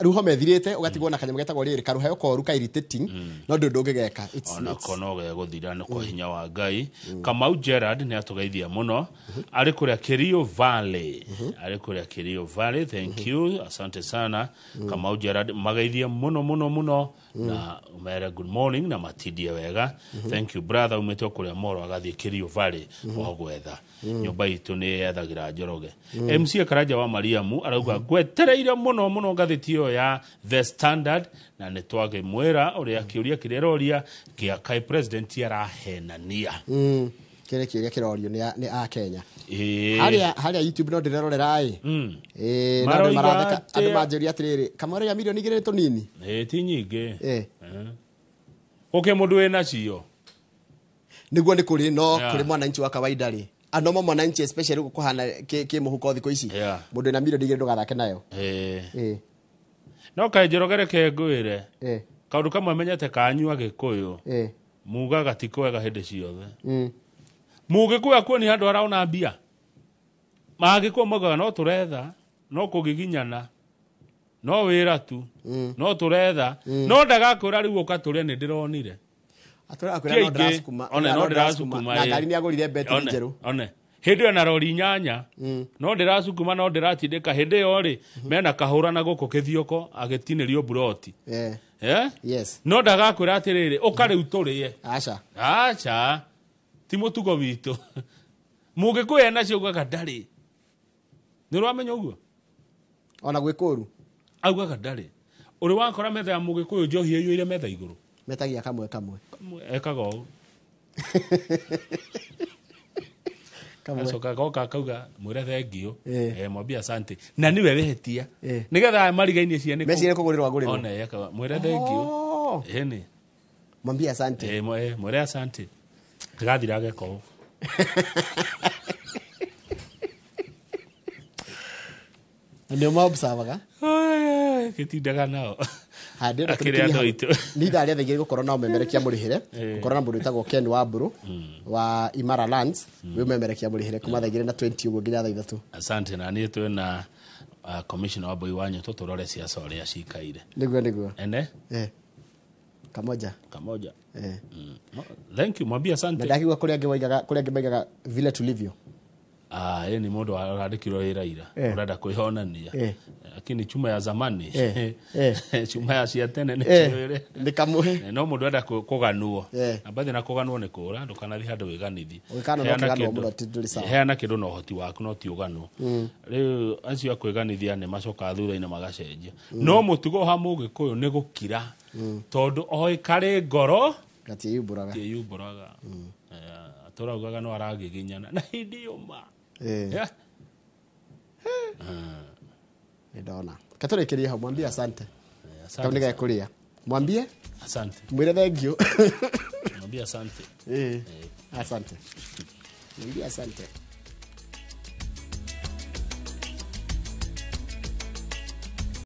rĩu homa ĩthirĩte ũgatigwo na kanyamũ getagwo rĩrĩ karũheo koru ka irritating no ndũ ndũngĩgeka. Onako no gegũthira nĩ kwa hinya wa Ngai. Kamau Gerard nĩ atũgeithia mũno arĩ kũrĩa Kerio Valley. Arĩ kũrĩa Kerio Valley, thank you, asante sana. Kamau Gerard mageithie mũno mũno mũno na mere good morning na matindie wega. Thank you brother, umĩte kũrĩa Moro agathiĩ Kerio Valley o gwetha. Nyũmba itũ nĩ yethagĩra Njoroge. MC Karanja wa Mariamu arauga ngwetereire mũno mũno ngathĩti ĩyo ya The Standard na nĩ twagĩmwĩra ũrĩa kĩũria kĩrĩa ĩroria kĩa kai president arahenania. Kĩrĩa kĩũria kĩrorio nĩ a Kenya. Harĩa YouTube no ndĩrerorera ĩ. No andũ maratheka, andũ manjũria atĩrĩrĩ, kamũra ya milioni 2 tũnini. Ti nyingĩ. Ũkĩ mũndũ wĩna cio. Nĩguo nĩ kũrĩ no kũrĩ mwananchi wa kawaida rĩ. Anomo mwananchi especially gũkũ kũhana kĩ mũhuko thikũ ici. Mũndũ wĩna milioni 2 ndũgathake nayo. No kaĩ Njoroge reke ngwĩre. Kaũndũ kamwe menyete kanyu Agĩkũyũ. Mugaga ti kwega hĩndĩ ciothe. Mũgĩkũyũ akuoni handũ araona mbia. Magĩkũyũ maugaga no tũretha, no kũgiginyana, no wĩra tu, no tũretha, no ndagakwĩra rĩu ũka tũrĩe nĩ ndĩronire. Atũra akwĩra no ndĩracukuma. One no ndĩracukuma. Na ngari nĩ agũrire mbeti njerũ. One. Hĩndĩ ĩyo na rori 8, no ndĩracukuma no ndĩratindĩka hĩndĩ ĩyo rĩ mena kahũra na gũkũ kĩthioko agĩtinĩrio buroti. Yes. No ndagakwĩra atĩrĩrĩ ũka rĩu tũrĩe. Aca. Aca. Ti mũtugo witũ. Mũgĩkũyũ enacio augaga ndarĩ. Nĩ ũramenya ũguo? Ona gwĩ kũũru. Augaga ndarĩ. Ũrĩ wakora metha ya mũgĩkũyũ njohi ĩiyũire metha igũrũ. Metagia kamwe kamwe. Ekaga ũũ. Acoka goka akauga mwĩre thengiũ, mwambie asante. Na nĩwe wĩhĩtia. Nĩgetha marigainie ciene Mecirie kũgũrĩrwo agũrĩrwo. One ekaga mwĩre thengiũ. Ĩni. Mwambie asante. Mwĩre asante. Gathira ageka ũũ. Na nĩo maobservaga? Gĩtindaga nao. Akĩrĩ andũ aitũ. Nĩ ithaa rĩa thaa igĩrĩ gũkorwo na ũmemerekia mũrĩhĩre, gũkorwo na mũndũ wĩtagwo Ken Wambũrũ wa Imara Lands, wĩ ũmemerekia mũrĩhĩre kuma thaa 2:20 ũguo nginya thaa 3. Asante na niĩ twĩna commissioner wa Mbui wa Nyũtũ tũrore ciaca ũrĩa cikaire. Nĩguo. Ene? Kamoja. Kamoja. Thank you, mwambie asante. Na ndakigua kũrĩa angĩ waigaga, kũrĩa angĩ maigaga vile tulivyo. Yeye ni mũndũ arandĩkirwo wĩra ira, ũrenda kwĩhonania. Lakini chuma ya zamani. Chuma ya cia tene nĩ kĩwĩre. Nĩ kamwe. No mũndũ enda kũganwo. Na bathi na kũganwo nĩ kũra, ndũkanathiĩ handũ wĩganithie. Ũgĩkana no kĩganwo mũno ti ndũrĩ sawa. Heana kĩndũ na ũhoti waku no ti ũganwo. Rĩu acio a kwĩganithia nĩ macokaga thutha-inĩ magacenjia. No mũtugo ha mũgĩkũyũ nĩ gũkira. Tondũ oĩ karĩ ngoro gatiĩyumbũraga. Gatiĩyumbũraga. Tũraugaga no aragiginyana na hĩndĩ ĩyo ma. Nĩ ndona. Katũrĩkĩrie hau, mwambie asante. Kau nĩ gekũrĩa. Mwambie asante. Mwĩre thank you. Mwambie asante. Asante. Mwambie asante.